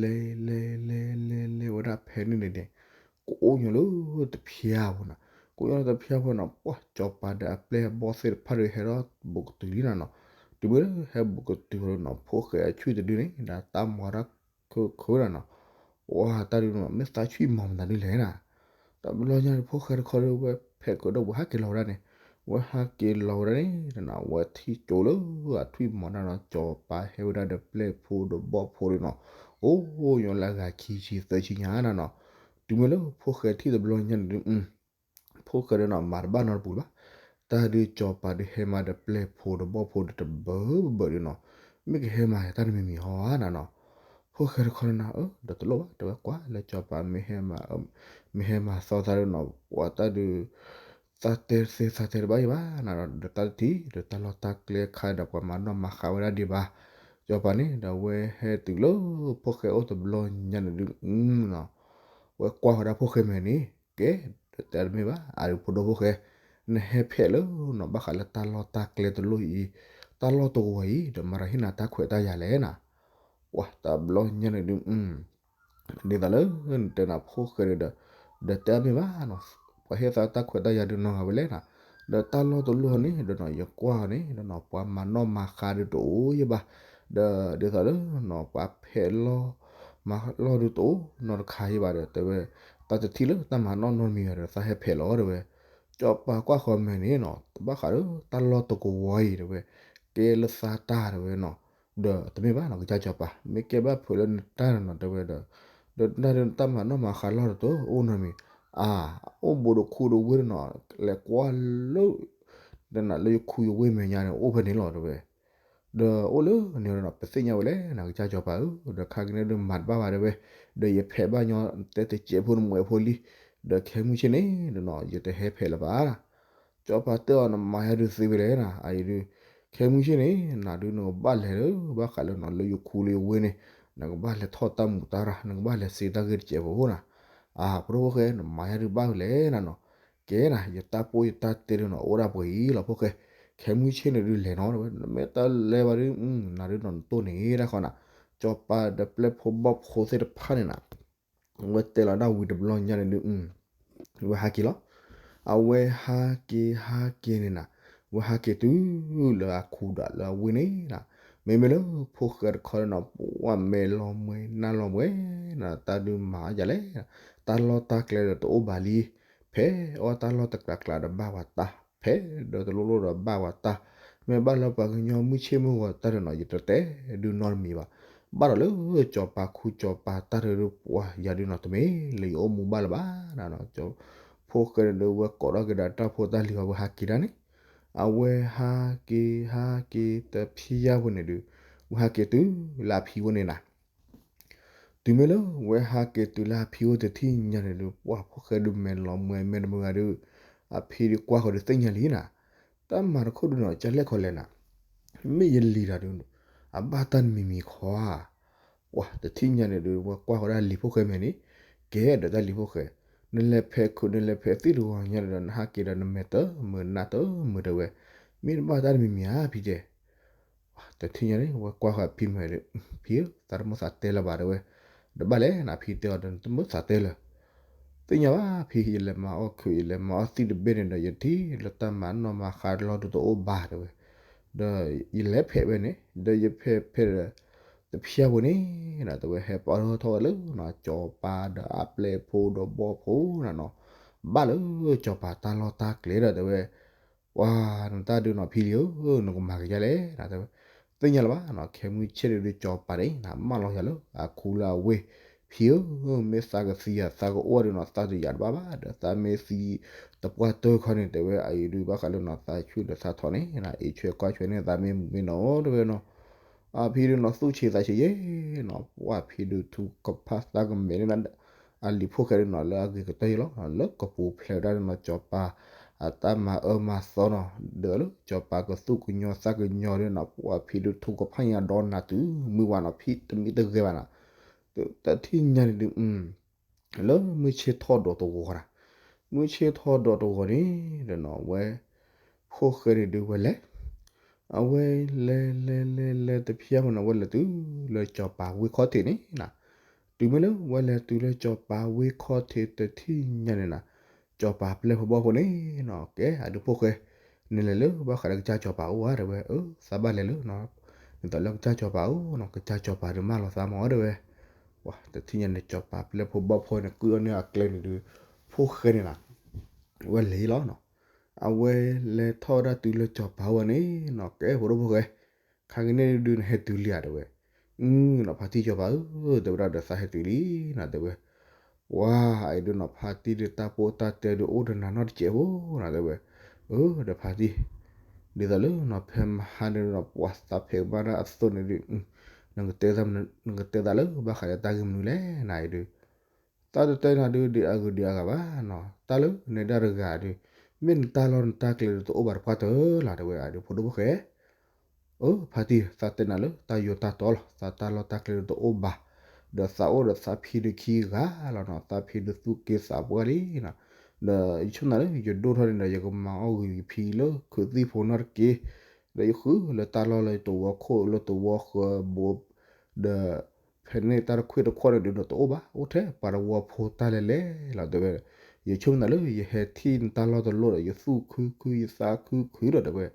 လဲၤလဲၤလဲၤလဲၤလဲၤဝဲဒၣ်ဖဲန့ၣ်န့ၣ်န့ၣ် ကအိၣ်ညီလၢတဖျါဖိနီၤ, ကအိၣ်ညီလၢတဖျါဖိနီၤ ပှၤကၠီၤပၤဒီးအပျဲၢ်အဘီၣ်သ့ၣ်တဖၣ်ဒီး ဟဲထီၣ်ဘူးကတုၤလံနၤနီၤ, တုၤမ့ၢ်လၢဟဲဘူးကတုၤလီၤနီၤ ဖိၣ်ဃဲအဆွံၣ်တဒုန့ၣ် ဒီးတၢ်မၤတၢ် ခိခိနၤနီၤ, ပှၤတၢ်ဒုးနီၤ မ့ၢ်သးဆွံၣ်မီၤမတၤဒုလဲၣ်နၤ, တဘျီညါဒီးဖိၣ်ဃဲတခီဒီး ဝဲဖဲးကဒီးဝဲဟးက့ၤလီၤဝဲဒၣ်န့ၣ်, ဝဲဟးက့ၤလီၤဝဲဒၣ်န့ၣ်နၤ ဝဲထံၣ်ကၠိလၢအထွံၣ်မီၤတၢ်နီၤ ကၠီၤပၤဟဲဝဲဒၣ်ဒီးပျဲၢ်ဖိဒီးဘီၣ်ဖိဒီးနီၤ, အိၣ်ညီလၢအဂၤခံဆံသၢဆံညါနၤနီၤ, တုၤမ့ၢ်လၢဖိၣ်ဃဲထံၣ်တဘျီညါန့ၣ်ဒုး ဖိၣ်ဃဲဒီးနီၤ မၤတဘၣ်နီတပူၤလၢၤဘၣ်, တၢ်ဒုးကၠီၤပၤဒုးဟဲမၤဒီးပျဲၢ်ဖိဒီးဘီၣ်ဖိဒီးတဘၢဘၢဒီးနီၤ, မ့ၢ်ကဟဲမၤတၢ်တမံၤမံၤဟီဧါနၤနီၤ, ဖိၣ်ဃဲတခီန့ၣ်နၤ အၢ ဒီးတလိၣ်ဘၣ် တဲဝဲကွၢ်လၢစီၤပၤ မ့ၢ်ဟဲမၤသီသးဒီးနီၤ ပှၤတၢ်ဒုး သးတဲသ့သးတဲတဘၣ်ယံၤဘၣ်နၤဒီး ဒီးတၢ်တထံၣ် ဒီးတၢ်လီၢ်တၢ်ကျဲခါဒီးပှၤမၤနီၣ်မၤဃါဝဲဒၣ်ဒံးဘၣ်. စီၤပၤန့ၣ် ဒီးဝဲဟဲတုၤလၢဖိၣ်ဃဲအိၣ်တဘျီညါန့ၣ်ဒုး နီၤ ဝဲကွၢ်ဃီၤဒၣ်ဖိၣ်ဃဲမဲာ်န့ၣ် ကဲ ဒီးတဲတမ့ၢ်ဘၣ် အဒုးဖိဒိၣ်ဖိၣ်ဃဲ နဟဲဖဲးလၢနီၤ ဘၣ်ဃးလၢတၢ်လီၢ်တၢ်ကျဲတလိၣ်အံၤ တၢ်လီၢ်တဝီၤအံၤ ဒီးမၤတၢ်ဟ့ၣ်နၤတၢ်ခွဲးတၢ်ယာ်လဲၣ်နၤ ပှၤတဘျီညါန့ၣ်ဒုး ဒ်သိးလၢနတဲနၤဖိၣ်ဃဲန့ၣ်ဒီး ဒီးတဲမ့ၢ်ဘၣ်နီၤ ပှၤဟ့ၣ်သးတၢ်ခွဲးတၢ်ယာ်ဒုးနီၢ်ဂၤဝဲလဲၣ်နၤ ဒီးတၢ်လီၢ်တလိၣ်န့ၣ် ဒီးနီၤ ယကွၢ်န့ၣ် ဒီးနီၤ ပှၤမၤနီၣ်မၤဃါဒုးတအိၣ်ယံၤဘၣ် ဒီးဒ်သိးလၢနီၤ ပှၤဖဲးလီၢ် မၤလီၢ်ဒုးတအိၣ်နီတခါယံၤဘၣ်ဒီး တဲဝဲ တၢ်တထံၣ်လၢတၢ်မၤနီၣ်နီတမံၤဘၣ်ဒီး သးဟဲဖဲးလီၤတဲဝဲ စီၤပၤကွၢ်ဃီၤမဲာ်န့ၣ်နီၤ တဘၣ်ဃးလၢတၢ်လီၢ်တကဝီၤအံၤတဲဝဲ ကဲလၢသးတၢ်တဲဝဲနီၤ ဒီးတမ့ၢ်ဘၣ်နီၤ ကစၢ်စီၤပၤ မ့ၢ်ကဲဘၣ်ဖုးလၢနတၢ်နီၤတဲဝဲဒီး ဒီးနတၢ်ဒုးတၢ်မၤနီၣ်မၤဃါလီၢ်တအိၣ်နီတမံၤ အါ အိၣ်ဘူးဒီးခူဒီးဝ့ၢ်ဒီးနီၤ လဲၤကွၢ်လၢ တနၤလၢယခူယဝ့ၢ်မဲာ်ညါန့ၣ် အိၣ်ဖဲန့ၣ်လီၤတဲဝဲ ဒီးအိၣ်လၢန့ၣ်ဒီးနီၤ ပသ့ၣ်ညါဝဲလဲၣ်နီၤ ကစၢ်စီၤပၤဧၢ ဒီးခါကန့ၣ်ဒုးမၤတဘၣ်ဘၣ်တဲဝဲ ဒီးယဖဲးဘၣ်ညီတဲတစဲးဖိနမှဲးဖိလံ ဒီးခဲမုၢ်ဆ့ၣ်န့ၣ်ဒီးနီၤ ယတဟဲဖဲးလၢၤဘၣ် စီၤပၤတဲအီၤ နမၤယၤဒုးသ့ဝဲလဲၣ်နၤ အအံၤဒုး ခဲမုၢ်ဆ့ၣ်န့ၣ် နၤဒုးနကဘၣ်လဲၤလၢ ဘၣ်ဃးလၢနီၤ လၢယခူလၢယဝ့ၢ်န့ၣ် နကဘၣ်လဲၤထီၣ်တၢ်မူးတၢ်ရၢ် နကဘၣ်လဲၤစံးတၢ်ဂ့ၢ်တစဲးဖိနီၤ အါ ဖိဒိၣ်ဖိၣ်ဃဲ နမၤယၤဒုးဘၣ်ဝဲလဲၣ်နၤနီၤ ကဲနၤ ယတၢ်ပိၢ်ယတၢ်တဲဒုးနီၤ အိၣ်ဒၣ်ပှဲၤအံၤလီၤဖိၣ်ဃဲ ခဲမုၢ်ဆ့ၣ်န့ၣ်ဒုးလဲၤနီၤတဲဝဲ နမ့ၢ်တလဲၤဘၣ်ဒုး နၤဒုးနီၤ နတိၢ်န့ၣ်တၢ်ဃီနၤ စီၤပၤဒီးပျဲၢ်ဖိဘီၣ်ဖိသ့ၣ်တဖၣ်န့ၣ်နၤ ဝဲတဲလီၤဒၣ်ဝံၤတဘျီညါန့ၣ်ဒုး ဝဲဟးက့ၤလီၤ. အဝဲဟးက့ၤဟးက့ၤန့ၣ်နၤ ဝဲဟးက့ၤတုၤလၢအခူဒီးလၢအဝ့ၢ်န့ၣ်နၤ မ့မ့ၢ်လၢဖိၣ်ဃဲတခီန့ၣ်နီၤ ပှၤမဲာ်လီၤမှဲနါလီၤမှဲနၤ တၢ်ဒုးမၤအီၤယၤလဲၣ် တၢ်လီၢ်တၢ်ကျဲဒီးတအိၣ်ဘၣ်လံ ဖဲအီၣ်တၢ်လီၢ်တကျးကျးဒီးဘၣ်ဝဲတၢ် ဖဲဒီးတလိၣ်လိၣ်ဒီးဘၣ်ဝဲတၢ် မ့ၢ်ဘၣ်လၢပှၤကညီမုၢ်ဆ့ၣ်မုၢ်ဂီၤတၢ်ဒုးနီၤ ယတတဲဒုးနီတမံၤဘၣ် ဘၣ်ဒီးလၢစီၤပၤခူစီၤပၤတၢ်ဒုးပှၤယၤဒုးနီၤ တမ့ၢ်လၢယအိၣ်မူဘၣ်လၢၤဘၣ် ဖိၣ်ဃဲန့ၣ်ဒုး ဝဲကိးထီၣ်က့ၤဒီးတၢ်ဖိတၢ်လံၤအီၤ ဝဲဟးက့ၤဒၣ်န့ၣ် အဝဲဟးက့ၤဟးက့ၤတဖံးယၢ်ဖိန့ၣ်ဒုး ဝဲဟးက့ၤတုၤလၢအဖံဝဲန့ၣ်နၤ တုၤမ့ၢ်လၢဝဲဟးက့ၤတုၤလၢအဖံအိၣ်တထံၣ်ညါန့ၣ်ဒုး ပှၤဖိၣ်ဃဲဒုးမဲာ်လီၤမှဲမဲတမုၢ်ဂၤဒုး အဖံဒုးကွၢ်ဃီၤဒုးသ့ၣ်ညါလံနၤ တၢ်မၤတခိၣ်ဒုးနီၤ ကလဲၣ်ခီလဲၣ်နၤ မ့ၢ်ယလံၤတၢ်ဒုး အဘၣ်တၢ်တမံၤမံၤခီဧါ ပှၤတထံၣ်ညါန့ၣ်ဒုး ဝဲကွၢ်ဃီၤဒၣ်လံၤဖိၣ်ဃဲမဲာ်န့ၣ် ကဲဒီးတၢ်လံၤဖိၣ်ဃဲ နလဲၤဖဲးခုး နလဲၤဖဲးသံၣ်တဂီၤညါဒီး နဟးက့ၤဒီးနမဲာ်တမုာ်နါတမုာ်တဲဝဲ မ့ၢ်တဘၣ်တၢ်တမံၤမံၤဧါ ဖံတဲ တထံၣ်ညါန့ၣ် ဝဲကွၢ်ဃီၤဖံမဲာ်ဒီး ဖံဧၢ သးတမ့ၢ်သးတဲလၢၤဘၣ်တဲဝဲ တဘၣ်လဲၣ်နၤ ဖံတဲအီၤဒီး နတမ့ၢ်သးတဲလၢၤ သ့ၣ်ညါဘၣ်ဖံ ယလဲၤမၤအီၣ်ခုး ယလဲၤမၤအီၣ်သံၣ်တဘ့ၣ်န့ၣ်ဒီး ယထံၣ်လၢတၢ်မၤနီၣ်မၤဃါလီၢ်ဒုးတအိၣ်ဘၣ်တဲဝဲ ဒီးယလဲၤဖဲးဝဲန့ၣ် ဒီးယဖဲးဖဲးဒီး တဖျၢၣ်ဖိန့ၣ်နၤ တဲဝဲ ဟဲပီထီၣ်ထီၣ်ဝဲလၢ စီၤပၤဒီးအပျဲၢ်ဖိဒီးဘီၣ်ဖိနၤနီၤ ဘၣ်လၢစီၤပၤတၢ်လီၢ်တၢ်ကျဲဒီးတဲဝဲ ပှၤနတၢ်ဒုးနီၤဖံလံဧၢ နကမၤကယါလဲၣ်နတဲဝဲ သ့ၣ်ညါလၢၤဘၣ်နီၤ ခဲမုၢ်ဆ့ၣ်ဒုး စီၤပၤန့ၣ်နၤ မၢလီၤယၤလၢအခူလၢအဝ့ၢ် ဖံဧၢ မ့ၢ်သးကသံယၤ သးကအိၣ်ဒုးနီၤ သးတယာ်တဘၣ်ဘၣ် ဒီးသးမ့ၢ်သံတပှၢ်တၢၢ်ခီန့ၣ် တဲဝဲ အအံၤဒုးဘၣ်ဃးလၢနီၤ သးဆူၣ်ဒီးသးထီၣ်န့ၣ်နၤ အ့ၣ်ဆွဲကွၢ်ဆွဲန့ၣ် သးမ့ၢ်မုာ်မ့ၢ်နီၤတဲဝဲနီၤ အဖံဒုးနီၤ သူၣ်ဆံးသးဆံးယဲနီၤ ပှၤဖံဒုးထူကဖၣ်သးကမဲာ်န့ၣ် အလံၤဖိၣ်ဃဲဒုးနီၤ လၢအဂ့ၤကတၢၢ်ယဲလီၤ လၢကပူၤဖျဲးဝဲဒၣ်နီၤ စီၤပၤ အတၢ်မၤအၢမၤသီနီၤ ဒီးလၢစီၤပၤကသူၣ်ကညီၤသးကညီၤဒုးနီၤ ပှၤဖံဒုးထူကဖၣ်ညါဒီးနၤတုၤမုၢ်ဝါနီၤ ဖံတမံၤတဂဲၤဘၣ်နီၤ တထံၣ်ညါန့ၣ်ဒုး လၢမုၢ်ဆ့ၣ်ထီၣ်ဒီးတဂီၤနီၤ မုၢ်ဆ့ၣ်ထီၣ်ဒီးတဂီၤန့ၣ်ဒီးနီၤ ဝဲ ဖိၣ်ဃဲန့ၣ်ဒုးဝဲလဲၤ အဝဲလဲၤလဲၤလဲၤလဲၤတဖျၢၣ်မနီၤ ဝဲလဲၤတုၤလၢစီၤပၤဝ့ၢ်ခီၣ်ထံးန့ၣ်နၤ တုၤမ့ၢ်လၢဝဲလဲၤတုၤလၢစီၤပၤဝ့ၢ်ခီၣ်ထံးတထံၣ်ညါန့ၣ်နၤ စီၤပၤပျဲၢ်ဖိဘီၣ်ဖိန့ၣ်နီၤ ကဲအဒုးဖိၣ်ဃဲ နလဲၤလၢဘၣ်ဃးလၢကစၢ်စီၤပၤအိၣ်ဧါတဲဝဲ အၢ သးဘၣ်လဲၤလၢနီၤ ဒ်သိးလၢကစၢ်စီၤပၤအိၣ်နီၤ ကစၢ်စီၤပၤဒုးမၢလီၤသးမၤအီၤတဲဝဲ ပှၤတထံၣ်ညါန့ၣ် စီၤပၤပျဲၢ်ဖိဘီၣ်ဖိန့ၣ် ကုၢ်အီၤန့ၢ်အကျဲန့ၣ်ဒုး ဖိၣ်ဃဲန့ၣ်နၤ ဝဲလဲၤလီၤနီၤ အဝဲလဲၤထီၣ်ဝဲဒၣ်တုၤလၢစီၤပၤဝဲန့ၣ်နီၤ ကဲဖိဒိၣ်ဖိၣ်ဃဲ ခါကန့ၣ်ဒုးနဟဲတုၤလံဧါတဲဝဲ နီၤဖါတံၢ်စီၤပၤဧၢ တဲဝဲဒၣ်ဒီးသးဟဲတုၤလံနီၤတဲဝဲ ပှၤအံၤဒုးနီၤဖါတံၢ်ဒုးတၢ်ပိၢ်တၢ်တဲဒုးအိၣ်ဒီးနၤနီတစဲးဖိနီၤတဲဝဲ အၢ ဒီးဖါတံၢ် ဒ်သိးလၢနီၤဖဲမဟါန့ၣ်နီၤ ပှၤသးဖဲးကမၣ်ဒၣ်အသိးန့ၣ်ဒုး နကတဲသးလၢဘၣ်ဃးဒီးတၢ်ဂ့ၢ်မနုၤလဲၣ်နၤအံၤဒုး, သးတတဲနၤဒုးဒံးအဂုၤဒံးအဂၤဘၣ်နီၤ, တၢ်လၢနဲဒၣ်တဂၤဒုး, မ့ၢ်နတၢ်လီၢ်နတၢ်ကျဲဒုးတအိၣ်ဘၣ်တပှၢ်တၢၢ်လီၤ တဲဝဲအဒုး ဖိဒိၣ်ဖိၣ်ဃဲ အၢ ဖါတံၢ် သးတဲနၤလၢတၢ်ယိးတၢ်တီလီၤ, သးတၢ်လီၢ်တၢ်ကျဲဒုးတအိၣ်ဘၣ်, ဒီးသးအိၣ်ဒီးသးဖံဒုးခံဂၤလီၤနီၤ, သးဖံဒုးသူၣ်က့သးပှၢ်လံနီၤ, ဒီးယဆိကမိၣ်လၢယဒိၣ်ထီၣ်န့ၣ်ဒီး ယကမၤအီၣ်ဂ့ၤယဖံလၢခုးသံၣ်ဖိနီတက့ၢ်, ဒီးယဃုလၢတၢ်လီၢ်လၢယတဝီခိၣ်လၢတဝီဃၢၤဘိ, ဒီး ဖဲန့ၣ်တၢ်တခွ့ၣ်တခီၣ်န့ၣ်ဒုးဒီးတအိၣ်ဘၣ်, အိၣ်ထဲပှၤတဝီဖိတၢ်လဲၤလဲၤလီၤ တဲဝဲ, ယဆိကမိၣ်လၢယဟဲထံၣ်နတၢ်လီၢ်တလီၢ်ဒီး ယသူၣ်ခုခုယသးခုခုလီၤ တဲဝဲ,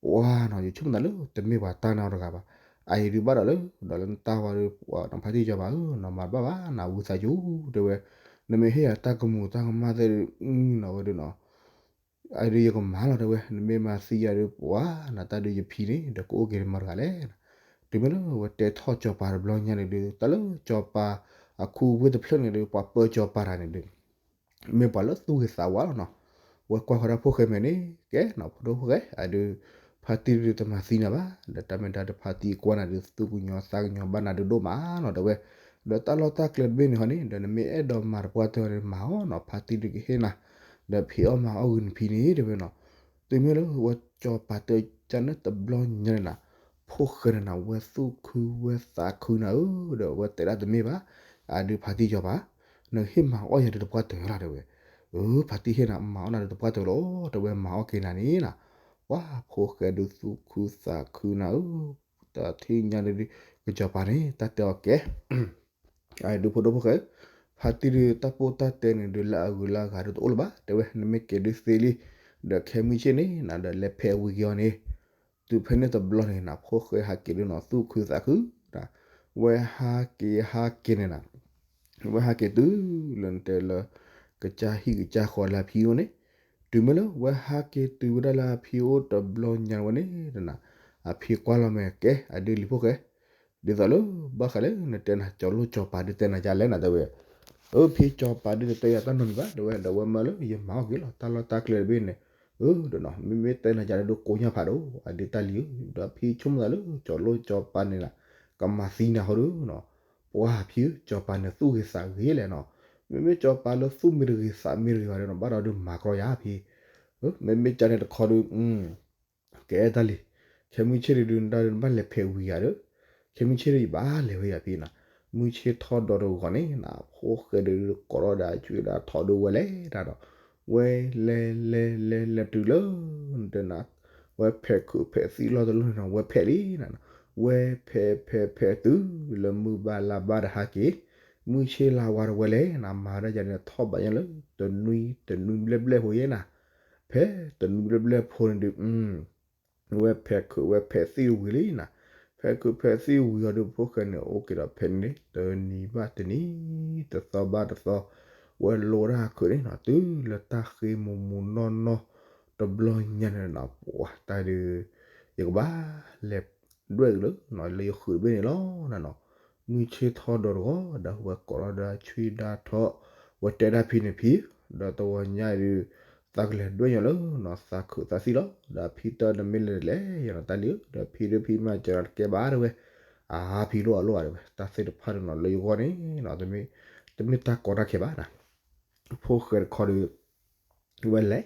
ပှၤနီၤ ယဆိကမိၣ်လၢတမ့ၢ်ပှၤတၢ်နာ်တဂၤဘၣ်, အအံၤဒုးဘၣ်ဒီးလၢ ဒီးလၢနတၢ်ဝဲဒုး နဖါတံၢ်စီၤပၤဧၢ, နမၤတဘၣ်ဘၣ် နဝံသးစူၤ တဲဝဲ, နမ့ၢ်ဟ့ၣ်ယၤတၢ်ကမူၤတၢ်ကမၣ်သ့ၣ်ဒုး နီၤဝဲဒုးနီၤ အဒုးယကမၤလီၤ တဲဝဲ, နမ့ၢ်မၤသံယၤဒုး ပှၤနတၢ်ဒုးယဖံန့ၣ် ဒီးကအိၣ်က့ၤတမၤတဂၤလဲၣ်, တုၤမ့ၢ်လၢဝဲတဲထီၣ်စီၤပၤတဘျီညါန့ၣ်ဒုး တၢ်လၢစီၤပၤအခူဝ့ၢ်တဖျၢၣ်န့ၣ်ဒုး ပှၤပၢစီၤပၤတဂၤန့ၣ်ဒုး မ့ၢ်ပှၤလၢသူၣ်ဂ့ၤသးဝါလီၤနီၤ, ဝဲကွၢ်ဃီၤတၢ်ဖိၣ်ဃဲမဲာ်န့ၣ် ကဲနီၤ ဖိဒိၣ်ဖိၣ်ဃဲ အဒုး ဖါတံၢ်ဒုးတမၤသံနၤဘၣ်, ဒီးတၢ်မ့ၢ်တၢ်ဒီးဖါတံၢ်ကွၢ်နၤဒုး သူၣ်ကညီၤသးကညီၤဘၣ်နၤဒုးဒိၣ်မးနီၤ တဲဝဲ, ဒီးတၢ်လီၢ်တၢ်ကျဲတဘ့ၣ်န့ၣ်ဟီန့ၣ် ဒီးနမ့ၢ်အဲၣ်ဒိးမၤတပှၢ်တၢၢ်န့ၣ်မၤအီၤနီၤ, ဖါတံၢ်ဒုးကဟ့ၣ်နၤ, ဒီးဖံးအီၣ်မၤအီၣ်ဂ့ၤနဖံန့ၣ် တဲဝဲနီၤ, တုၤမ့ၢ်လၢဝဲစီၤပၤတဲကန့ၣ်တဘျီညါန့ၣ်နၤ, ဖိၣ်ဃဲန့ၣ်နၤ ဝဲသူၣ်ခုဝဲသးခုနၤဧၢ, ဒီးဝဲတဲဒၣ်တမ့ၢ်ဘၣ်, အဒုးဖါတံၢ်စီၤပၤ နဟ့ၣ်မၤအီၣ်ယၤဒုးတပှၢ်တၢၢ်လီၤ တဲဝဲ, အၢ ဖါတံၢ်ဟ့ၣ်နၤမၤအီၣ်နၤဒုးတပှၢ်တၢၢ်လီၤ တဲဝဲ, မၤအီၣ်က့ၤနၤန့ၣ်နၤ, ပှၤဖိၣ်ဃဲဒုးသူၣ်ခုသးခုနၤဧၢ, တထံၣ်ညါဒုး ကစီၤပၤန့ၣ် တၢ်တဲအီၤကဲ အဒုးဖိဒိၣ်ဖိၣ်ဃဲ, ဖါတံၢ်ဒုးတၢ်ပိၢ်တၢ်တဲန့ၣ်ဒုးလၢအဂုၤလၢအဂၤဒုးတအိၣ်လၢၤဘၣ် တဲဝဲ, နမ့ၢ်က့ၤဒုးသ့လံ, ဒီးခဲမုၢ်ဆ့ၣ်န့ၣ်နၤ ဒီးလဲၤဖဲးဝံၤက့ၤအီၤန့ၣ်, တုၤဖဲန့ၣ်တဘျီန့ၣ်နၤ ဖိၣ်ဃဲဟးက့ၤဒုးနီၤသူၣ်ခုသးခုနၤ, ဝဲဟးက့ၤဟးက့ၤန့ၣ်နၤ ဝဲဟးက့ၤတုၤလၢနတဲလၢ ကစၢ်ဟံၣ်ကစၢ်ဃီလၢအဖံအိၣ်န့ၣ်, တုၤမ့ၢ်လၢဝဲဟးက့ၤတုၤဝဲဒၣ်လၢအဖံအိၣ်တဘျီညါဝဲန့ၣ်နၤ, အဖံကွၢ်လီၤမဲာ်ကဲ အဒုးလံၤဖိၣ်ဃဲ, ဒ်သိးလၢ ဘၣ်ဃးလၢနတဲနၤ ကၠီၤလိၣ်ကၠီၤပၤဒုးတဲနၤယါလဲၣ်နၤ တဲဝဲ, အၢ ဖံကၠီၤပၤဒုးတတဲယၤတၢ်နီတမံၤဘၣ် တဲဝဲ, ဒီးဝဲမၢလၢယမၤအီၣ်က့ၤလီၤ တၢ်လီၢ်တၢ်ကျဲတဘ့ၣ်န့ၣ်, အၢ ဒီးနီၤ မ့မ့ၢ်တဲနၤယါလၢဒိကိးညါဖးဒိၣ် အဒုးတၢ်လံၤဧၢ, ဒီးဖံဆိကမိၣ်သးလၢ ကၠီၤလိၣ်ကၠီၤပၤန့ၣ်နၤ ကမၤသံနၤဟီဒုးနီၤ, ပှၤဖံဧၢ ကၠီၤပၤန့ၣ်သူၣ်ဂ့ၤသးဂ့ၤလဲၣ်နီၤ, မ့မ့ၢ်ကၠီၤပၤလၢသူၣ်မ့ၢ်တဂ့ၤသးမ့ၢ်တဂ့ၤဘၣ်ဒီးနီၤ ဘၣ်ဒီးဒုးမၤကြီယၤဖံ, မ့မ့ၢ်ကန့ၣ်တခီဒုး ကအဲၣ်တၢ်လံ, ခဲမုၢ်ဆ့ၣ်ဒုး နတၢ်ဒုးနဘၣ်လဲၤဖဲးဝံၤယၤဒီး, ခဲမုၢ်ဆ့ၣ်ဒုးယဘၣ်လဲၤဝဲယၤဖံနၤ, မုၢ်ဆ့ၣ်ထီၣ်ဒီးတဂီၤန့ၣ်နၤ ဖိၣ်ဃဲဒုးကိးထီၣ်ဒီးအဆွံဒီးထီၣ်ဒုးဝဲလဲၤတၢ်ဒီး, ဝဲလဲၤလဲၤလဲၤလဲၤတုၤလၢ နတဲနၤ, ဝဲဖဲးခုးဖဲးသံၣ်လီၢ်တလီၢ်န့ၣ်နၤ ဝဲဖဲးလံနၤ, ဝဲဖဲးဖဲးဖဲးတုၤလၢမုၢ်ဘၣ်လါဘၣ်ဒီးဟးက့ၤ, မုၢ်ဆ့ၣ်လါဝါဒီးဝဲလဲၤနၤ မၤဝဲဒၣ်ယၤန့ၣ် ထီၣ်ဘးညါလၢ တနွံတနွံဘျဲၣ်ဘျဲၣ်ဖိယဲနၤ ဖဲတနွံဘျဲၣ်ဘျဲၣ်ဖိန့ၣ်ဒုး ဝဲဖဲးခုးဝဲဖဲးသံၣ်ဝံၤလံနၤ, ဖဲးခုးဖဲးသံၣ်ဝံၤအီၤဒုး ဖိၣ်ဃဲန့ၣ် အိၣ်က့ၤဒီးဖဲန့ၣ် တနံၤဘၣ်တနံၤ တသီဘၣ်တသီ ဝဲလိဒၣ်ခုးန့ၣ်နၤ တုၤလၢတၢ်ဃ့မူးမူးနီၢ်နီၢ် တဘျီညါန့ၣ်နၤ ပှၤတၢ်ဒုး ယကဘၣ်လဲၤဒွဲၣ်က့ၤလၢ လၢယဃုာ်တဘ့ၣ်န့ၣ်လီၤနၤနီၤ, မုၢ်ဆ့ၣ်ထီၣ်ဒီးတဂီၤ ဒီးဝဲကိးထီၣ်ဒီးဆွံဒၣ်ထီၣ် ဝဲတဲဒၣ်ဖံန့ၣ်ဖံ ဒီးတဂီၤညါအံၤဒုး သးကလဲၤဒွဲၣ်ညီလၢနီၤ သးခုးသးသံၣ်လီၤ, ဒီးဖံတၢ်နမ့ၢ်လဲၤလဲၤယၤနီၤတၢ်လံဧၢ, ဒီးဖံဒုးဖံမၤစၢၤနၤတကဲဘၣ်တဲဝဲ, အါဖံလိၣ်အလိၣ်ဘၣ်တဲဝဲ, တၢ်သ့ၣ်တဖၣ်န့ၣ်နီၤ လၢယဂီၢ်န့ၣ်နီၤ တမ့ၢ် တမ့ၢ်တၢ်ကီတၢ်ခဲဘၣ်နၤ, ဖိၣ်ဃဲတခီဒုး ဝဲလဲၤ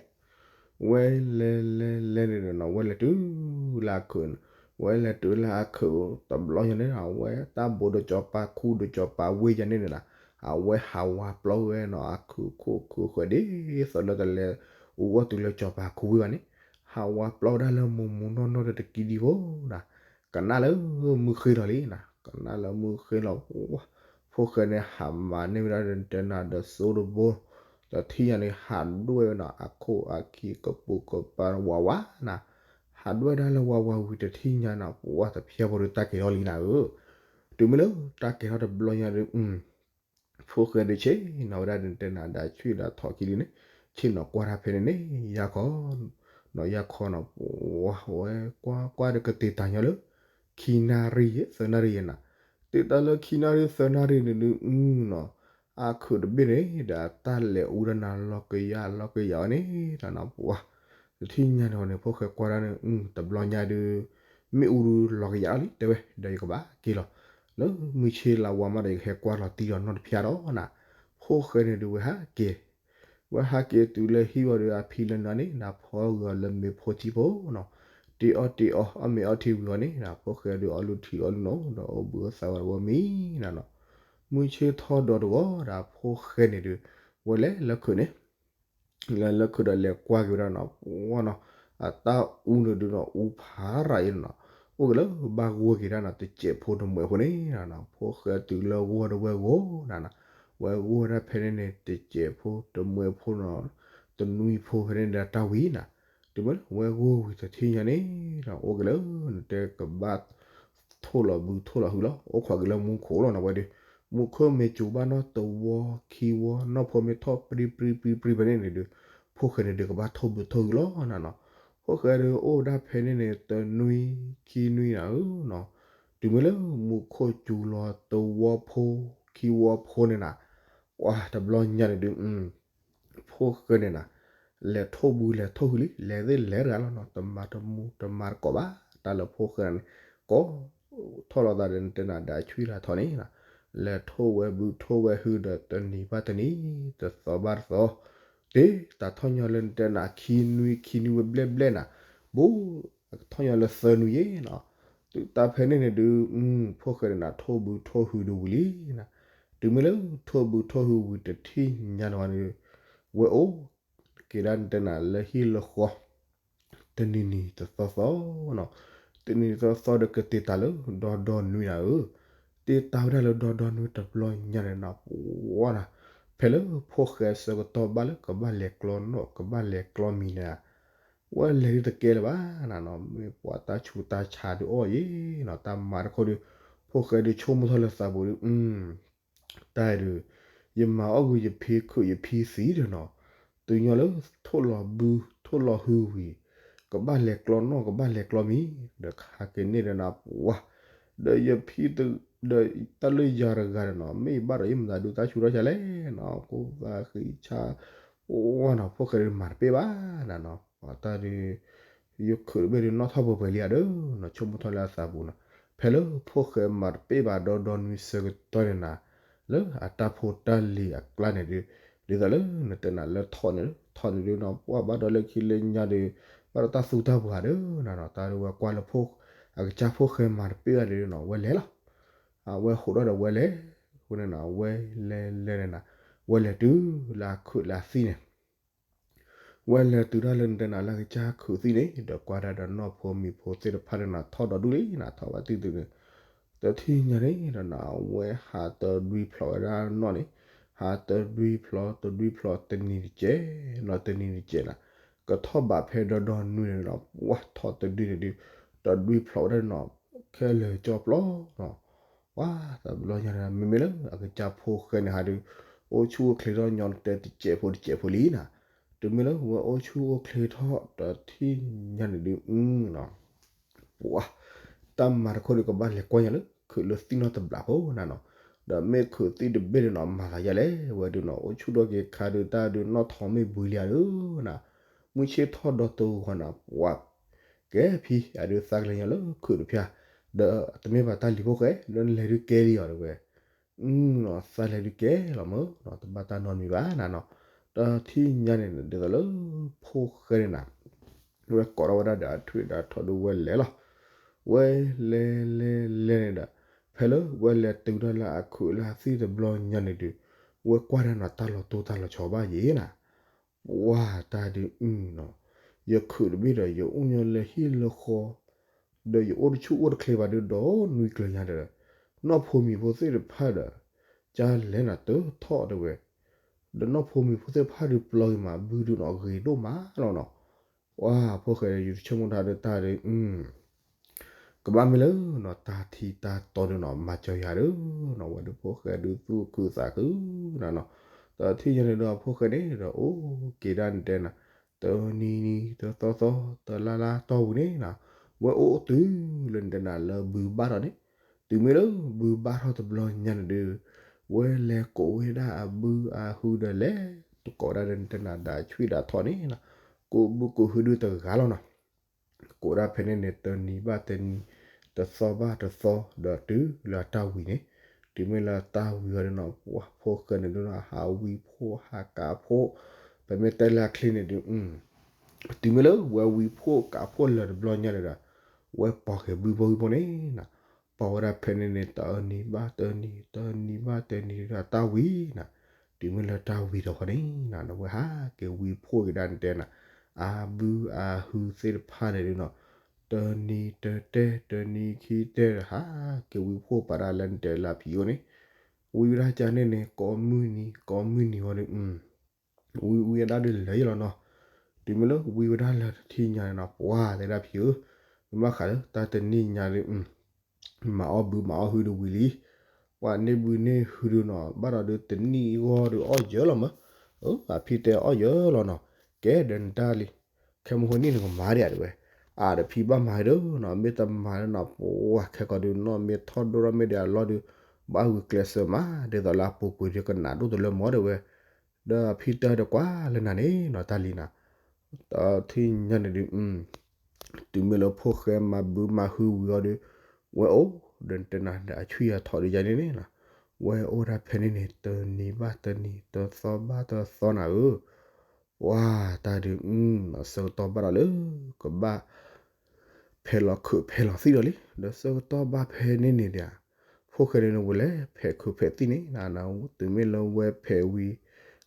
ဝဲလဲၤလဲၤလဲၤန့ၣ်နီၤ ဝဲလဲၤတုၤလၢအခုးန့ၣ်, ဝဲလဲၤတုၤလၢအခုးတဘျီညါန့ၣ်နီၤ အဝဲတၢ်ဘိးဒီးစီၤပၤခူဒီးစီၤပၤဝ့ၢ်ယၤန့ၣ်န့ၣ်နၤ, အဝဲဟးဝါပျီဝဲနီၤ အခုးခိၣ်ခုးဃဲၤဒ်သိးလၢတလဲၤအူအီၣ်တုၤလၢစီၤပၤခူဝ့ၢ်ဘၣ်န့ၣ်, ဟးဝါပျီဝဲဒၣ်လၢမူးမူးနီၢ်နီၢ်ဒီးတကံဒံဖိနၤ, ကနၣ်လၢမုၢ်ဃ့လီၤလံနၤ, ကနၣ်လၢမုၢ်ဃ့လီၤ ဖိၣ်ဃဲန့ၣ်ဟးမၤန့ၢ်ဝဲဒၣ်ဒီးနတဲနၤဒီးစိတဘိ, တထံၣ်ညါန့ၣ် ဟးဒွဲၣ်ဝဲနီၤ အခိၣ်အခံကပူၤကပၤဝးဝးနၤ, ဟးဒွဲၣ်ဒၣ်လၢဝးဝးဝံၤတထံၣ်ညါနၤ ပှၤတဖျဲၣ်ဖိဒီးတၢ်ကဲၤထီၣ်လံနၤဧၢ, တုၤမ့ၢ်လၢတၢ်ကဲၤထီၣ်တဘျီညါဒီး ဖိၣ်ဃဲဒုးဆ့ၣ်နီၤဝဲဒၣ်ဒီးနတဲနၤဒီးဆွံဒီးထီၣ်ခံလံန့ၣ်, ဆ့ၣ်နီၤကွၢ်တၢ်ဖဲန့ၣ်န့ၣ် ယါခီ နီၤယါခီနီၤ ပှၤဝဲကွၢ်ကွၢ်ဒီးကတ့ၤတၢ်ညီလၢ ခံနၣ်ရံၣ်သၢနၣ်ရံၣ်နၤ, တ့ၢ်တၢ်လၢခံနၣ်ရံၣ်သၢနၣ်ရံၣ်န့ၣ်ဒုးနီၤ, အခုးတဘ့ၣ်န့ၣ်ဒီးတၢ်လဲၤအူဒၣ်နၤလီၤကယၤလီၤကယၤဝဲန့ၣ် တၢ်နီၤပှၤ တထံၣ်ညါန့ၣ်န့ၣ် ဖိၣ်ဃဲကွၢ်ဒၣ်န့ၣ် တဘျီညါဒုး မ့ၣ်အူဒုးလီၤကယၤလီၤလံ တဲဝဲ, ဒီးယကဘၣ်က့ၤလီၤ လၢမုၢ်ဆ့လါဝါမးဒီး ယကဟဲကွၢ်လီၤတံၢ်လီၤနီတဖျါဒီးနၤ, ဖိၣ်ဃဲန့ၣ်ဒုးဝဲဟးက့ၤ, ဝဲဟးက့ၤတုၤလၢဟံၣ်ဝံၤဒီး အဖံလၢနၤန့ၣ်နၤ ဖီဂ့ၤအီၤလၢမ့ၤဖိထံဖိနီၤ, တ့အီၣ်တ့အီ အီၣ်မ့ၤအီထံဝံၤအီၤန့ၣ်နၤ ဖိၣ်ဃဲဒုးအီလုၢ်ထံအီလုၢ်နိဒီး အိၣ်ဘှံးအိၣ်သါဝဲတဝီမံနၤနီၤ, မုၢ်ဆ့ထီၣ်ဒီးတဝီဒီး ဖိၣ်ဃဲန့ၣ်ဒုး ဝဲလဲၤလၢခုးန့ၣ် လဲၤလၢခုးဒီးလဲၤကွၢ်က့ၤဝဲဒၣ်နီၤ, ပှၤနီၤ, အတၢ်အူန့ၣ်ဒုးနီၤ အူဖးရၤအံၤနီၤ, အိၣ်က့ၤလၢဘၣ်ဂီၢ်က့ၤတၢ်နီၤ တစဲးဖိတမှဲးဖိန့ၣ်နီၤ, ဖိၣ်ဃဲတုၤလၢဂီၢ်ဒီးဝဲဂီၢ်နၤနီၤ, ဝဲဂီၢ်ဝဲဒၣ်ဖဲန့ၣ်န့ၣ် တစဲးဖိတမှဲးဖိနီၤ, တနွံဖိဖဲန့ၣ်ဒီးတၢ်ဝံၤနၤ, တုၤမ့ၢ်လၢဝဲဂီၢ်ဝံၤတထံၣ်ညါန့ၣ်ဒီး အိၣ်က့ၤလၢ နတဲကဘၣ် ထိၣ်လီၤဘုထိၣ်လီၤဟုလီၤ အိၣ်ခိးက့ၤလၢမူခိၣ်လီၤနီၤ ဝဲဒုး, မူခိၣ်မ့ၢ်စူၤဘၣ်နီတဝီခံဝီ နီၢ်ဖိမ့ၢ်ထီၣ်ပြံပြံပြံပြံဖဲန့ၣ်န့ၣ်ဒုး, ဖိၣ်ဃဲန့ၣ်ဒုးကဘၣ်ထိၣ်ဘုထိၣ်ဟုလီၤနၤနီၤ, ဖိၣ်ဃဲဒုးအိၣ်ဒၣ်ဖဲန့ၣ်န့ၣ် တနွံခံနွံနၤဧၢနီၤ, တုၤမ့ၢ်လၢမူခိၣ်စူၤလီၤတဝီဖိ ခံဝီဖိန့ၣ်နၤ, ပှၤတဘျီညါန့ၣ်ဒုး ဖိၣ်ဃဲန့ၣ်နၤ, လဲၤထိၣ်ဘုလဲၤထိၣ်ဟုလံ လဲၤသ့ၣ်လဲၤတဂၤလီၤနီၤ တမၤတမူတမၤတကိးဘၣ် တၢ်လၢဖိၣ်ဃဲန့ၣ်, ကိးထီၣ်လီၤသးဒီးနတဲနၤ ဒၣ်ဆွံလၢထီၣ်န့ၣ်, လဲၤထိၣ်ဝဲဘုထိၣ်ဝဲဟုဒီးတနံၤဘၣ်တနံၤ, တသီဘၣ်တသီ, တ့တၢ်ထီၣ်ညီလၢနတဲနၤ ခံနွံခံနွံဝဲဘျဲၣ်ဘျဲၣ်နၤ, ဘိ ထီၣ်ညီလၢသၢနွံယဲနီၤ, တုၤတၢ်ဖဲန့ၣ်န့ၣ်ဒုး ဖိၣ်ဃဲန့ၣ်နၤ ထိၣ်ဘုထိၣ်ဟုဒုးဝံၤလံနၤ, တုၤမ့ၢ်လၢထိၣ်ဘုထိၣ်ဟုဝံၤတထံၣ်ညါန့ၣ်ဝဲန့ၣ်, ဝဲအိၣ်က့ၤဒၣ်နတဲနၤလၢဟံၣ်လၢဃီ တနံၤနံၤတသီသီနီၤ, တနံၤနံၤတသီသီဒီးကတ့တၢ်လၢဒီဒီနွံနၤဧၢ, တ့တၢ်ဝဲဒၣ်လၢဒီဒီနွံတဘျီညါန့ၣ်နၤ, ပှၤနၤ, ဖဲလၢဖိၣ်ဃဲဆၢကတီၢ်ဘၣ်လၢကဘၣ်လဲၤကျီနီၣ် ကဘၣ်လဲၤကျီမံၤန့ၣ်, ဝဲလဲၤဒုးတကဲလၢၤဘၣ်နၤနီၤ, မ့ၢ်ပှၤတၢ်ဆူးတၢ်ဆါဒုးအီၣ်ယဲနီၤ, တၢ်မၤတခီဒုး, ဖိၣ်ဃဲဒုးဆိကမိၣ်ထီၣ်လၢသးပူၤဒုး တၢ်အံၤဒုး, ယမၤအီၣ်ဂုာ်ယဖံခုးယဖံသံဒီးနီၤ, တုၤညီလၢထိၣ်လီၤဘုထိၣ်လီၤဟုဝံၤ, ကဘၣ်လဲၤကျီနီၣ် ကဘၣ်လဲၤကျီမံၤ, ဒီးခါက့ၤန့ၣ်ဒီးနၤပှၤ, ဒီးယဖံ, ဒီးတၢ်လၢယၤတဂၤဒီးနီၤ မ့ၢ်ဘၣ်ဒီးယမတၤဒုးတၢ်ဆူးတၢ်ဆါလဲၣ်နီၤ, ကိးသးဃံဆါ, ပှၤနီၤ ဖိၣ်ဃဲဒုးမၤတပ့ၢ်ဘၣ်နၤနီၤ, တၢ်ဒုး ယခုးတဘ့ၣ်ဒုးနီၣ်ထီၣ်ပှဲၤပှဲၤလံဧါဒီး, ဆိကမိၣ်ထီၣ်လၢအသးပူၤနီၤ, ဖဲလၢဖိၣ်ဃဲမၤတပ့ၢ်ဘၣ်ဒီဒီနွံဆၢကတီၢ်န့ၣ်နၤ, လၢအတၢ်ဖိတၢ်လံၤအကျါန့ၣ်ဒုး, ဒ်သိးလၢနတဲနၤလၢထီၣ်န့ၣ်, ထီၣ်န့ၣ်ဒုးနီၤ ပှၤဘၣ်ဒီးလၢခံလၢညါဒီး, ဘၣ်ဒီးတၢ်သူတၢ်ပှၤဒီးနၤနီၤ, တၢ်ဒုးဝဲကွၢ်လၢဖိ, အကစၢ်ဖိၣ်ဃဲမၤတပ့ၢ်ဘၣ်ဒုးနီၤ ဝဲလဲၤလီၤ, အဝဲဟိးထီၣ်ဒီးဝဲလဲၤ, အဃိန့ၣ်နၤ ဝဲလဲၤလဲၤန့ၣ်နၤ, ဝဲလဲၤတုၤလၢအခုးလၢအသံၣ်န့ၣ် ဝဲလဲၤတုၤတၢ်လၢနတဲနၤလၢကစၢ်ခုးသံၣ်န့ၣ် ဒီးကွၢ်ဒၣ်ဒီးနီၢ်ဖိမံၤဖိသ့ၣ်တဖၣ်န့ၣ်နၤ ထီၣ်ဒီးဒူၣ်လံနၤ ထီၣ်ဘၣ်သံၣ်သ့ၣ်န့ၣ်, တထံၣ်ညါန့ၣ်ဒီးနၤ အဝဲဟးတဒွံဖျိးဝဲဒၣ်နီၣ်န့ၣ်, ဟးတဒွံဖျိးတဒွံဖျိးတနံၤတကဲး, နီၣ်တနံၤတကဲးနၤ, ကထီၣ်ဘးဖဲဒီဒီနွံန့ၣ်ဒီး ပှၤထီၣ်တဒွံန့ၣ်ဒုး, တဒွံဖျိးဝဲဒၣ်နီၣ်, ခဲလၢာ်ကၠီပျီနီၤ ပှၤတဘျီညါန့ၣ် မ့မ့ၢ်လၢအကစၢ်ဖိၣ်ဃဲန့ၣ်ဟးဒုး, အိၣ်ဆူၣ်အိၣ်ချ့ထီၣ်ညီနတဲတစဲးဖိတစဲးဖိလံနၤ, တုၤမ့ၢ်လၢဝဲအိၣ်ဆူၣ်အိၣ်ချ့ထီၣ်တထံၣ်ညါန့ၣ်ဒုး, ပှၤ, တၢ်မၤတခီဒုးကဘၣ်လဲၤကွၢ်ညါလၢ ခုးလၢသံၣ်နီၣ်တဘျီဖိနၤနီၤ, ဒီးမ့ၢ်ခုးသံၣ်တဘ့ၣ်ဒုးနီၤ မၤသးယါလဲၣ် ဝဲဒုးနီၤ အိၣ်ဆူၣ်ဒီးက့ၤခါဒုး တၢ်ဒုးနီၣ်ထီၣ်မ့ၢ်ဘှံးလံဧါဒုးနၤ, မုၢ်ဆ့ၣ်ထီၣ်ဒီးတဂီၤနၤ ပှၤ, ကဲဖံ အဒုးသးကလဲၤညီလၢခုးတဖၣ်, ဒီးတမ့ၢ်ဘၣ်တၢ်လံၤဖိၣ်ဃဲ လၢနလဲၤဒုးကဲလံအီၤဒုးဝဲ သးလဲၤဒုးကဲလီၤမၢ်, တဘၣ်တၢ်နီတမံၤဘၣ်နၤနီၤ, တထံၣ်ညါန့ၣ် ဒ်သိးလၢ ဖိၣ်ဃဲန့ၣ်နၤ, ဝဲကိးထီၣ်ဝဲဒၣ်ဒီးအထွံၣ်ဒီးအထီၣ်ဒုးဝဲလဲၤလီၤ, ဝဲလဲၤလဲၤလဲၤန့ၣ်ဒီး, ဖဲလၢဝဲလဲၤတုၤတၢ်လၢအခုးလၢအသံၣ်တဘျီညါန့ၣ်ဒုး, ဝဲကွၢ်ဒၣ်နီၤ တၢ်လီၤတိၢ်တၢ်လီၤဆီဘၣ်ယဲနၤ ပှၤတၢ်ဒုးအံၤနီၤ, ယခုးတဘ့ၣ်ဒီး ယအိၣ်ညီလၢဟံၣ်လၢဃီ, ဒီးယအိၣ်တဆူၣ်အိၣ်တချ့ဘၣ်ဒုးဒီးနွံကျၢၤညါဒီး, နီၢ်ဖိမံၤဖိသ့ၣ်တဖၣ်ဒီး, ကလဲၤနၤတထီၣ်တဲဝဲ, ဒီးနီၢ်ဖိမံၤဖိသ့ၣ်တဖၣ်ဒုးပျီဂ့ၤမး ဘုဒုးနီၤဂ့ၤဒိၣ်မးလီၤနီၤ, ပှၤဖိၣ်ဃဲဒီး ယတဆိကမိၣ်တၢ်ဒီးတၢ်ဒုး ကဘၣ်မ့ၢ်လၢနီၤ တၢ်ထံတၢ်တီဒုးနီၤ မၤစၢၤယၤဒီးနီၤ ဝဲဒုးဖိၣ်ဃဲဒုးသူၣ်ခုသးခုနၤနီၤ, ဒီးထံၣ်ညါန့ၣ်ဒီးဖိၣ်ဃဲန့ၣ်ဒီး အိၣ်က့ၤဒၣ်နတဲနၤ, တနံၤနံၤ တသီသီ တလါလါတီၢ်ပူၤန့ၣ်နၤ, ဝဲအိၣ်တုၤလၢနတဲနၤလၢဘုဘၣ်ထီၣ်န့ၣ်, တုၤမ့ၢ်လၢဘုဘၣ်ထီၣ်တဘျီညါန့ၣ်ဒုး, ဝဲလဲၤကိးဝဲဒၣ်အဘုအဟုဒီးလဲၤတကိးဒၣ်ဒီးနတဲနၤဒၣ်ဆွံဒၣ်ထီၣ်န့ၣ်နၤ, ကိးဘုကိးဟုဒုးတဂၤလီၤနီၤ. ကိးဒၣ်ဖဲန့ၣ်န့ၣ် တနံၤဘၣ်တနံၤ, တသီဘၣ်တသီ, ဒီးတုၤလၢအတၢ်ဝံၤန့ၣ်, တုၤမ့ၢ်လၢအတၢ်ဝံၤအီၤဒီးနီၤ ပှၤဖိၣ်ဃဲန့ၣ်ဒုးနီၤ ဟးဝံဖှိၣ်ဟးကးဖှိၣ်, ပမ့ၢ်တဲလၢအချ့န့ၣ်ဒုး တုၤမ့ၢ်လၢဝဲဝံဖှိၣ်ကးဖှိၣ်လၢာ်တဘျီညါဒီး, ဝဲပိာ်က့ၤဘုဘိဟံၣ်ဖိန့ၣ်နီၤ, ပိာ်ဝဲဒၣ်ဖဲန့ၣ်န့ၣ် တနံၤဘၣ်တနံၤ, တနံၤဘၣ်တနံၤဒီးတၢ်ဝံၤနီၤ, တုၤမ့ၢ်လၢတၢ်ဝံၤတခီန့ၣ်နီၤ ဝဲဟးက့ၤဝံဖှိၣ်က့ၤဒၣ်န့ၣ်တဲနီၤ, အါဘုအါဟုသ့ၣ်တဖၣ်န့ၣ်ဒုးနီၤ, တနံၤတတဲ တနံၤခံတဲဒီး ဟးက့ၤဝံဖှိၣ်ပာ်ဒၣ်လၢနတဲလၢအဖံးအိၣ်န့ၣ်, ဝံဝဲဒၣ်ကန့ၣ်န့ၣ် ကိးမုၢ်နံၤ ကိးမုၢ်နံၤဝံၤဒီး ဝံဝံဝဲဒၣ်ဒုးလၢာ်ယဲလီၤနီၤ, တုၤမ့ၢ်လၢဝံဝဲဒၣ်လၢာ်တထံၣ်ညါန့ၣ်နီၤ ပှၤတဲဒၣ်ဖံးဧၢ, မ့ၢ်ဘၣ်ဃးလၢတၢ်တနံၣ်ညါဒုး မၤအီၣ်ဘုမၤအီၣ်ဟုဒီးဝံၤလံ, ပှၤန့ၢ်ဘုန့ၢ်ဟုဒုးနီၤ ဘၣ်ဒီးဒုးတနံၣ်အဂီၢ်ဒီးအီၣ်ယၢလီၤမး, အဖံတဲအီၣ်ယၢလီၤနီၤ, ကဲဒီးနတၢ်လံ, ခဲမုၢ်ဟိန့ၣ်နကမၤဒံးဧါတဲဝဲ, အါဒီးဖံဘၣ်မၤဒီးနီၤ မ့ၢ်တမၤလၢနီၤ ပှၤခဲကီးဒုးနီၤ မ့ၢ်ထီၣ်ဒိၣ်ထီၣ်မ့ၢ်ဒံးအလီၢ်ဒုး, ဘၣ်ဂုာ်ကျဲးစၢးမး ဒ်သိးလၢအပူၤကွံာ်ဒုးကနၣ်ဒိၣ်တလၢမၢတဲဝဲ, ဒီးအဖံတဲဒီးကွၢ်လၢနၤန့ၣ်နီၤ တၢ်လံနၤ တထံၣ်ညါန့ၣ်ဒုး တုၤမ့ၢ်လၢဖိၣ်ဃဲမၤဘုမၤဟုဝံၤအီၤဒီး, ဝဲအိၣ်ဒီးတဲနၤ အဆွံအထီၣ်ဒီးယၤန့ၣ်န့ၣ်နီၤ, ဝဲအိၣ်ဒၣ်ဖဲန့ၣ်န့ၣ် တနံၤဘၣ်တနံၤ တသီဘၣ်တသီနၤဧၢ, ပှၤတၢ်ဒုး ဆၢကတီၢ်ဘၣ်ဒီးလၢ ကဘၣ် ဖဲးလီၤခုးဖဲးလီၤသံၣ်ဒီးလံ, ဒီးဆၢကတီၢ်ဘၣ်ဖဲန့ၣ်န့ၣ်ဒီး, ဖိၣ်ဃဲန့ၣ်န့ၣ် ဝဲလဲၤဖဲးခုးဖဲးသံၣ်န့ၣ်, တုၤမ့ၢ်လၢဝဲဖဲးဝံၤ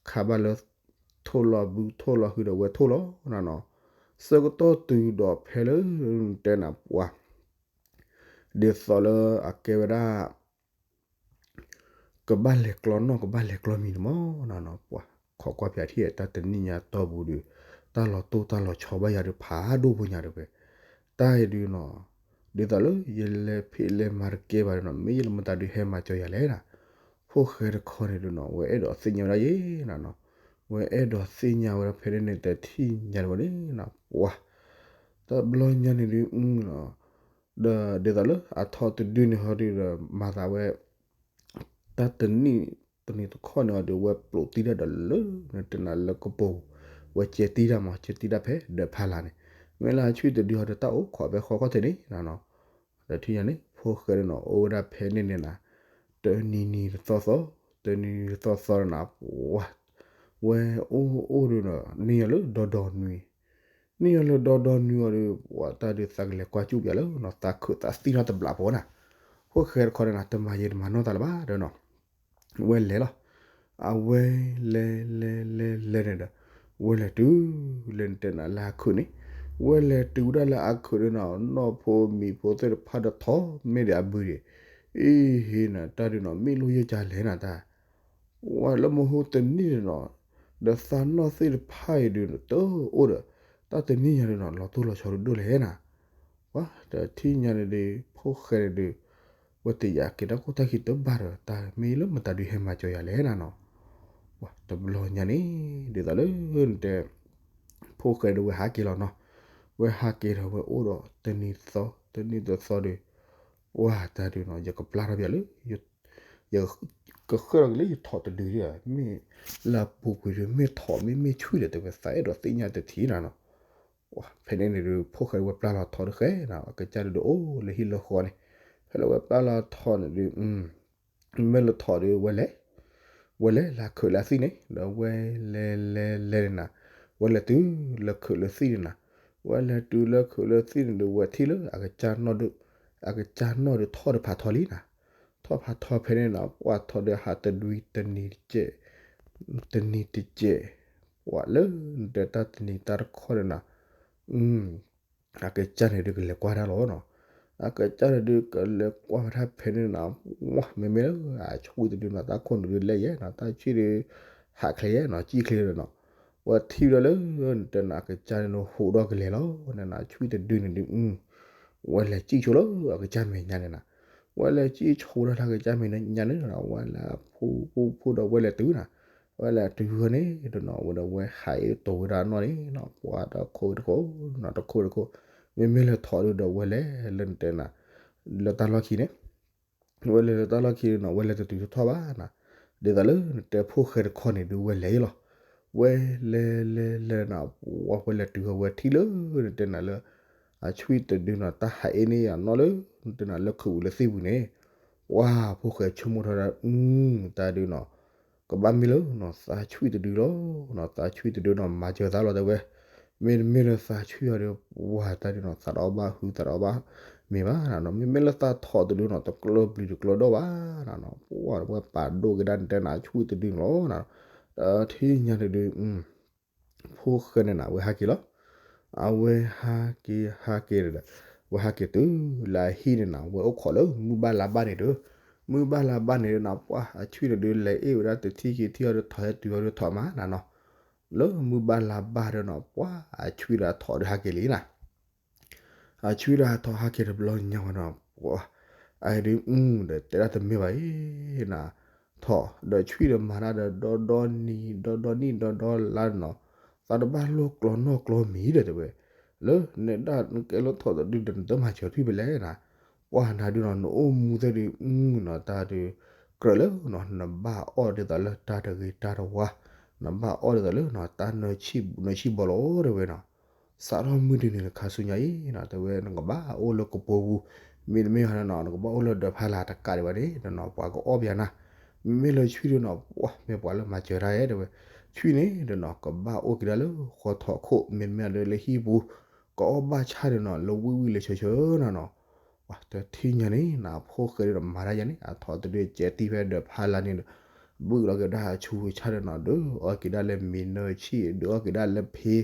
ခါဘၣ်လၢ ထိၣ်လီၤဘုထိၣ်လီၤဟုဒီးဝဲထိၣ်လီၤနၤနီၤ, ဆၢကတီၢ်တုၤဒီးဖဲလၢ တဲနၤပှၤ ဒ်သိးလၢအကဲဝဲဒၣ် ကဘၣ်လဲၤကျီနီၣ် ကဘၣ်လဲၤကျီမံၤန့ၣ်မးနီၤ, ပှၤခိးကွၢ်ဖၠးထံၣ်တၢ်တနံၣ်ညါတီၢ်ပူၤဒီး, တၢ်လီၤတိၢ်တၢ်လီၤဆီဘၣ်ယၤဒီး ဖးဒိၣ်ဖိညါဒီးဝဲ, တၢ်အံၤဒုးနီၤ, ဒ်သိးလၢယလဲၤဖံးလဲၤမၤတကဲဘၣ်ဒီးနီၤ မ့ၢ်ယလၢမတၤဒုးဟဲမၤစၢၤယၤလဲၣ်နၤ, ဖိၣ်ဃဲတခီန့ၣ်ဒုးနီၤ ဝဲအဲၣ်ဒိးသ့ၣ်ညါဝဲဒၣ်ယဲနၤနီၤ, ဝဲအဲၣ်ဒိးသ့ၣ်ညါဝဲဒၣ်ဖဲန့ၣ်န့ၣ် တထံၣ်ညါတဝဲန့ၣ်နီၤ ပှၤ တဘျီညါန့ၣ်ဒုး ဒီးဒ်သိးလၢအထီၣ်တဒုန့ၣ်ဟီဒုးဒီး မၤသးဝဲ တၢ်တနံၣ်တနံၣ်တခီန့ၣ်အီၤဒီး ဝဲပျိးတံၢ်တၢ်ဒီးလၢ နတဲနၤလၢကပိာ်, ဝဲကဲတံၢ်တၢ်မး ကဲတံၢ်တၢ်ဖဲဒီးဖးလၢ်န့ၣ်, မ့ၢ်လၢအဆွံတဒုဟီဒီး တၢ်အိၣ်ခိးဖဲဃီခီၣ်ထံးန့ၣ်နၤနီၤ, ဒီးထံၣ်ညါန့ၣ် ဖိၣ်ဃဲန့ၣ်နီၤ အိၣ်ဝဲဒၣ်ဖဲန့ၣ်န့ၣ်နၤ, တနံၤနံၤတသီသီ, တနံၤနံၤတသီသီနၤ, ဝဲအိၣ်အိၣ်ဒီး န့ၢ်ယၤလၢဒီဒီနွံ န့ၢ်ယၤလၢဒီဒီနွံအီၤဒီး ပှၤတၢ်ဒုးသးကလဲၤကွၢ်ကၠူၣ်ပၠးလၢနီၤ သးခုးသးသံၣ်နီတဘျီဖိနၤ, ဖိၣ်ဃဲတခီန့ၣ်နၤ တမၤယံာ်တမၤနီၢ်သးလၢၤဘၣ်ဒီးနီၤ, ဝဲလဲၤလီၤ, အဝဲလဲၤလဲၤလဲၤလဲၤန့ၣ်ဒီး ဝဲလဲၤတုၤ လၢနတဲနၤလၢအခုးန့ၣ်, ဝဲလဲၤတုၤဝဲဒၣ်လၢအခုးန့ၣ်နီၤ နီၢ်ဖိမံၤဖိသ့ၣ်တဖၣ်ဒီးထီၣ်မ့ၢ်ဒံးအဘုဒံး, အ့ဟ့နၤ တၢ်ဒုးနီၤ မ့ၢ်လိၣ်ယဲၢ်ကလဲၣ်နၤတၢ် ဝဲလၢမဟိတနံၣ်န့ၣ်နီၤ, ဒီးသးနီၢ်သ့ၣ်တဖၣ်အံၤဒုး တအိၣ်ဒီး တၢ်တနံၣ်ညါဒုးနီၤ လီၤတိၢ်လီၤဆီဒိၣ်ဒိၣ်လဲၣ်နၤ, ပှၤတထံၣ်ညါန့ၣ်ဒုး ဖိၣ်ဃဲန့ၣ်ဒုး ဝဲတယာ်က့ၤတၢ်ခိၣ်တၢ်ခံတဘၣ်ဒီး တၢ်မ့ၢ်လၢမတၤဒုးဟဲမၤစၢၤယၤလဲၣ်နၤနီၤ, ပှၤတဘျီညါန့ၣ် ဒ်သိးလၢနတဲ ဖိၣ်ဃဲဒုးဝဲဟးက့ၤလီၤနီၤ, ဝဲဟးက့ၤဒီးဝဲအိၣ်ဒီးတနံၤတသီ တနံၤတသီဒီး ပှၤတၢ်ဒုးနီၤ ယကပျၢ်ထီၣ်ပၠးလၢ ယကဃၢထီၣ်က့ၤလၢယထီၣ်တဒုဒၣ်, မ့ၢ်လၢအပူၤကွံာ်ဒုး မ့ၢ်ထီၣ်မ့ၢ်မ့ၢ်ဆူၣ်ဒီး တဲဝဲသးအဲၣ်ဒိးသ့ၣ်ညါတထံၣ်နၤနီၤ, ဖဲန့ၣ်န့ၣ်ဒုး ဖိၣ်ဃဲဝဲပျၢ်လီၤထီၣ်တဃဲနၤ အကစၢ်ဒုးအိၣ်လၢဟံၣ်လၢဃီန့ၣ်, ဖဲလၢဝဲပျၢ်လီၤထီၣ်န့ၣ်ဒုး မ့ၢ်လၢထီၣ်ဒုးဝဲလဲၤ, ဝဲလဲၤလၢခုးလၢသံၣ်န့ၣ် ဒီးဝဲလဲၤလဲၤလဲၤန့ၣ်နၤ, ဝဲလဲၤတုၤလၢခုးလၢသံၣ်န့ၣ်နၤ, ဝဲလဲၤတုၤလၢခုးလၢသံၣ်န့ၣ်ဒုး ဝဲထံၣ်လၢအကစၢ်နီၣ်ဒုး, အကစၢ်နီၣ်ဒုးထီၣ်ဒီးဖးထီလံနၤ, ထီၣ်ဖးထီဖဲန့ၣ်နၤ ပှၤထီၣ်ဒီးဟးတဒွံတနံၤတကဲး, တနံၤတကဲး, ပှၤလၢနတဲတၢ်တနံၤတၢ်တခီန့ၣ်နၤ အကစၢ်န့ၣ်ဒုးကလဲၤကွၢ်တၢ်လီၤနီၤ, အကစၢ်န့ၣ်ဒုးကလဲၤကွၢ်ဝဲဒၣ်ဖဲန့ၣ်နၤ, ဝဲမ့မ့ၢ်လၢအဆွံတဒုနီၤ တၢ်ခိၣ်န့ၣ်ဒုးလဲၣ်ယဲနီၤ တၢ်ဆွံဒုး ဟးချ့ယဲနီၤ ကံၣ်ချ့ဒီးနီၤ, ဝဲထံၣ်ဒီးလၢ နတဲနၤအကစၢ်န့ၣ်ဒုးဟူးဒီးကလဲၤလီၤ, နနၤဆွံတဒုန့ၣ်ဒုး ဝဲလဲၤကံၣ်ဆိလၢအကစၢ်မဲာ်ညါန့ၣ်နၤ, ဝဲလဲၤကံၣ်ဆိဒၣ်လၢအကစၢ်မဲာ်ညါန့ၣ်နၤ ဝဲလဲၤဖူဖူဖူဒီးဝဲလဲၤတုၤနၤ, ဝဲလဲၤတုၤဝဲန့ၣ်ဒီးနီၤ ဝဲဒီးဝဲဟးအ့ၣ်တိၤဝဲဒၣ်နီၣ်န့ၣ်နီၤ ပှၤတခိၣ်တခိၣ်နီၤ တခိၣ်တခိၣ်, မ့မ့ၢ်လၢထီၣ်ဒုးဒီးဝဲလဲၤလၢနတဲနၤ လၢတၢ်လီၢ်ခံန့ၣ် ဝဲလဲၤလၢတၢ်လီၢ်ခံနီၤ ဝဲလဲၤတတုၤထီၣ်ထီၣ်ဘၣ်နၤ, ဒ်သိးလၢနတဲဖိၣ်ဃဲတခီန့ၣ်ဒုးဝဲလဲၤလီၤ, ဝဲလဲၤလဲၤလဲၤနၤ ပှၤဝဲလဲၤတုၤဝဲထံၣ်လၢနတဲနၤလၢ အဆွံၣ်တဒုနီၤ တၢ်ဟးအ့န့ၢ်ယၤနီၣ်လၢ တနၤလၢခုးပူၤလၢသ့ၣ်ပူၤန့ၣ်, ပှၢ်ဖိၣ်ဃဲဆိကမိၣ်ထီၣ်ဒၣ် အူ တၢ်ဒုနီၤ ကဘၣ်မ့ၢ်လၢနီၤ သးဆွံၣ်တဒုလီၤနီၤ, သးဆွံၣ်တဒုနီၤ မၤစၢၤသးလီၤတဲဝဲ, မ့တမ့ၢ်လၢသးဆွံၣ်အီၤဒီး ပှၢ်တၢ်ဒုနီၤ သးတအီၣ်ဘၣ်ဟု သးတအီၣ်ဘၣ်မ့ၤဘၣ်နီၤ, မ့မ့ၢ်လၢသးထိးတဒုနီၤ တကျၢၤပျံၤတကျၢၤဒီၣ်ဘၣ်နီၤ, ပှၢ်ဝဲပာ်ဒိၣ်က့ၤဒၣ်တဲနၤ ဆွံၣ်တဒုန့ၣ်လီၤနီၤ, ဒီးထံၣ်ညါတဒု ဖိၣ်ဃဲန့ၣ်နၤ အဝဲဟးက့ၤလီၤ. အဝဲဟးက့ၤဟးက့ၤဒီး အဝဲဟးက့ၤတုၤလၢအဟံၣ်န့ၣ်နၤ အဝဲအိၣ်ခိးလၢမုၢ်ဘၣ်လါဘၣ်န့ၣ်ဒီး, မုၢ်ဘၣ်လါဘၣ်န့ၣ်ဒီးနၤ ပှၢ်အဆွံၣ်န့ၣ်ဒုး လဲၤအ့ၣ်ဝဲဒၣ်တထံၣ်က့ၤထံၣ်အီၤဒီး ထိးဟဲတုၤအီၤဒီးထိးမးနၤနီၤ, လၢမုၢ်ဘၣ်လါဘၣ်ဒီးနၤ ပှၢ်အဆွံၣ်ဒီးအထိးဒီးဟးက့ၤလံနၤ အဆွံၣ်ဒီးအထိးဟးက့ၤတဘျီညါဝဲနီၤ, ပှၢ်အဒုး ဒီးတဲဒၣ်တမ့ၢ်ဘၣ်အံၤနၤ, ထိးဒီးဆွံၣ်ဒီးမၤတၢ်ဒီး ဒီဒီနံၤ ဒီဒီနံၣ် ဒီဒီလါနီၤ, သးတဘၣ်လိၣ်ကျီနီၣ်ကျီမံၤဒီးတဲဝဲ, လၢနဒၣ်နကဲလၢထိးတဒုဒီး နတမၤစၢၤထွံၣ်ဖဲလဲၣ်နၤ, ပှၢ်နၤဒုးနီၤ နအိၣ်မူသ့ၣ်ဒုးနီၤ တၢ်ဒုး ကြၢးလၢနီၤ နဘၣ်အီၣ်ဒ်သိးလၢတၢ်တဂ့ၤတၢ်တဝါ, နဘၣ်အီၣ်ဒ်သိးလၢနီၤ တၢ်နၢဆံၣ်ဘီလီၤတဲဝဲနီၤ, စးထီၣ်မုၢ်တနံၤလၢခါဆူညါအံၤနီၤ တဲဝဲ နကဘၣ်အိၣ်လၢကပိာ်ပူၤ, မ့တမ့ၢ်ဟီနီၤ နကဘၣ်အိၣ်လၢဒီးဖးလၢ်တကးဒံးဘၣ်န့ၣ်ဒီးနီၤ ပှၤကအီၣ်ပယၤနၤ, မ့မ့ၢ်လၢဆွံၣ်ဒုးနီၤ ပှၢ်မ့ၢ်ပှၤလၢမၤစၢၤတၢ်အဲၣ်တဲဝဲ, ဆွံၣ်န့ၣ်ဒီးနီၤ ကဘၣ်အိၣ်က့ၤဒၣ်လၢဃီထိးခိၣ် မ့တမ့ၢ်ဒီးလၢဟံၣ်ပူၤ, ကအီၣ်ဘၣ်ဆၣ်ဒီးနီၤ လၢဝံၣ်ဝံၣ်လၢဆၢဆၢနၤနီၤ ပှၢ်တထံၣ်ညါန့ၣ်နၤ ဖိၣ်ဃဲဒီးမၤတၢ်ယၤန့ၣ် အထိးတဒုးကဲတံၢ်ဖဲဒီးဖးလၢ်န့ၣ်ဒီး ဘုၣ်လီၤက့ၤဒၣ်အဆူးဝံၤဆၣ်ဒီးနီၤ ဒုးအီၣ်က့ၤဒၣ်လၢမ့ၤနၢဆံၣ် ဒုးအီၣ်က့ၤဒၣ်လၢဖ့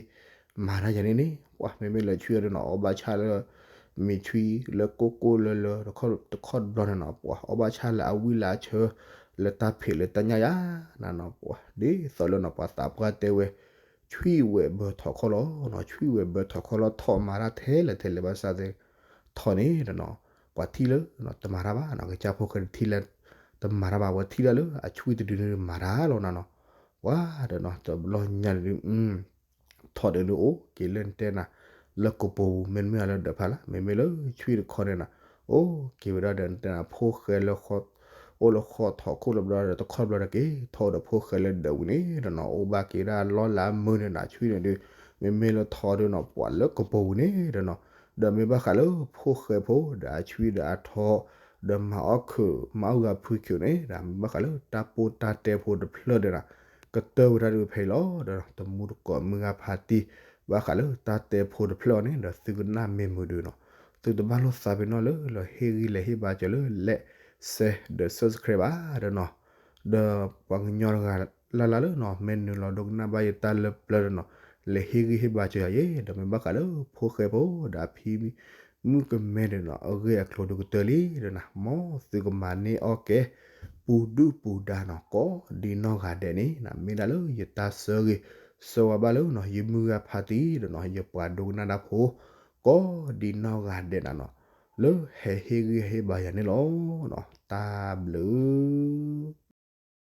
မၤတၢ်ယၤန့ၣ်န့ၣ် ပှၢ်မ့မ့ၢ်လၢဆွံၣ်အီၤဒီးနီၤ အီၣ်ဘၣ်ဆၣ်လၢ မ့ၤဆွံလၢကိၢ်ကိၢ်လၢလၢ တခီတဘျီန့ၣ်နီၤ ပှၢ်အီၣ်ဘၣ်ဆၣ်လၢအဝံၣ်လၢအဆၢ လၢတၢ်ဖံးလၢတၢ်ညၣ်ယၤနၤနီၤ ပှၢ်ဒ်သိးလၢနီၤ ပှၤသးပှၢ်တဲဝဲ ဆွံၣ်ဝဲၤဘၢထိးခီၣ်လီၤနီၤ ဆွံၣ်ဝဲၤဘၢထိးခီၣ်လီၤ ထိးမၤတၢ်ထဲလဲၣ်ထဲလဲၣ်ဘၣ်ဆၣ်သ့ၣ် ထိးန့ၣ်ဒီးနီၤ ပှၤထံၣ်လၢနီၤ တမၤတၢ်ဘၣ်နီၤ ကစၢ်ဖိၣ်ဃဲတထံၣ်လၢ တမၤတၢ်ဘၣ် ဝဲထံၣ်လၢလၢအဆွံၣ်တဒုန့ၣ်မၤတၢ်လီၤနၤနီၤ ပှၢ်ဒီးနီၤ တဘျီညါန့ၣ်ဒုး ထိးဒီးဒုးအိၣ်က့ၤလၢနတဲနၤ လၢကပိာ်ပူၤ မ့တမ့ၢ်လၢဒီးဖးလၢ် မ့မ့ၢ်လၢဆွံၣ်တခီန့ၣ်နၤ အိၣ်က့ၤဝဲဒၣ်ဒီးနတဲနၤ ဖိၣ်ဃဲလၢ အိၣ်လၢဃီထိးခိၣ်လၢဘျီဒီး တခီဘျီဒီးက့ၤထီၣ်ဒီးဖိၣ်ဃဲလၢဒၢးဝံၤန့ၣ်ဒီးနီၤ အိၣ်ဘၣ်က့ၤဒၣ်လီၢ်လၢမုၢ်န့ၣ်နၤ ဆွံၣ်န့ၣ်ဒုး မ့မ့ၢ်လၢထိးဒုးနီၤ ပှၢ်လၢကပိာ်ပူၤန့ၣ်ဒီးနီၤ ဒီးမ့ၢ်ဘၣ်ဃးလၢဖိၣ်ဃဲဖိ ဒီးအဆွံၣ်ဒီးအထိး ဒီးမၤအီၣ်ခုး မၤအီၣ်ဂၤဖုခုးန့ၣ်ဒီး မ့ၢ်ဘၣ်ဃးလၢတၢ်ပိၢ်တၢ်တဲဖိတဖျၢၣ်ဒီးနၤ ကတၢၢ်ဝဲဒၣ်ဒုးဖဲအံၤလီၤဒီး တမူတကိးမုၢ်ဂၤဖးတံၢ် ဘၣ်ဃးလၢတၢ်တဲဖိတဖျၢၣ်အီၤန့ၣ်ဒီး သုကနၣ်မ့ၢ်မုာ်ဒုးနီၤ သုတဘၣ်လိာ်သးပ့ၤနီၣ်လၢ လၢဟ့ၣ်ဂံၢ်လဲၤဟ့ၣ်ဘါစၢၤလၢ လဲၣ် စဲး ဒီး subscribe ဘၣ်ဒီးနီၤ ဒီးပှၤကညီတဂၤလၢ်လၢ်လၢနီၤ မ့ၢ်နုာ်လီၤဒိကနၣ်ဘၣ်ယတၢ်လၢပျၢၤဒီးနီၤ လဲၤဟ့ၣ်ဂံၢ်ဟ့ၣ်ဘါစၢၤယၤယဲ ဒီးမ့ၢ်ဘၣ်ဃးလၢဖိၣ်ဃဲဖိ ဒီးအဖံ မုၣ်ကမဲဒီးနီၤ အဂ့ၢ်အကျိၤဒုးကတၢၢ်လံဒီးနၤ မ်သုကမၤန့ၢ်အီၣ်ကဲ ပူၤဒုၣ်ပူၤဒါနီၤ ကိးဒံနီၢ်ဂၤဒဲးန့ၣ် မ့ၢ်ဒၣ်လၢယတၢ်ဆၢဂ့ၤ ဆၢဝါဘၣ်လၢနီၤ ယမုၢ်ဂၤဖးတံၢ်ဒီးနီၤ ယပှၤဒိကနၣ်တၢ်ဖိ ကိးဒံနီၢ်ဂၤဒဲးနၤနီၤ လၢဟဲဟ့ၣ်ဂံၢ်ဟ့ၣ်ဘါယၤန့ၣ်လီၤ. တၢ်ဘျုး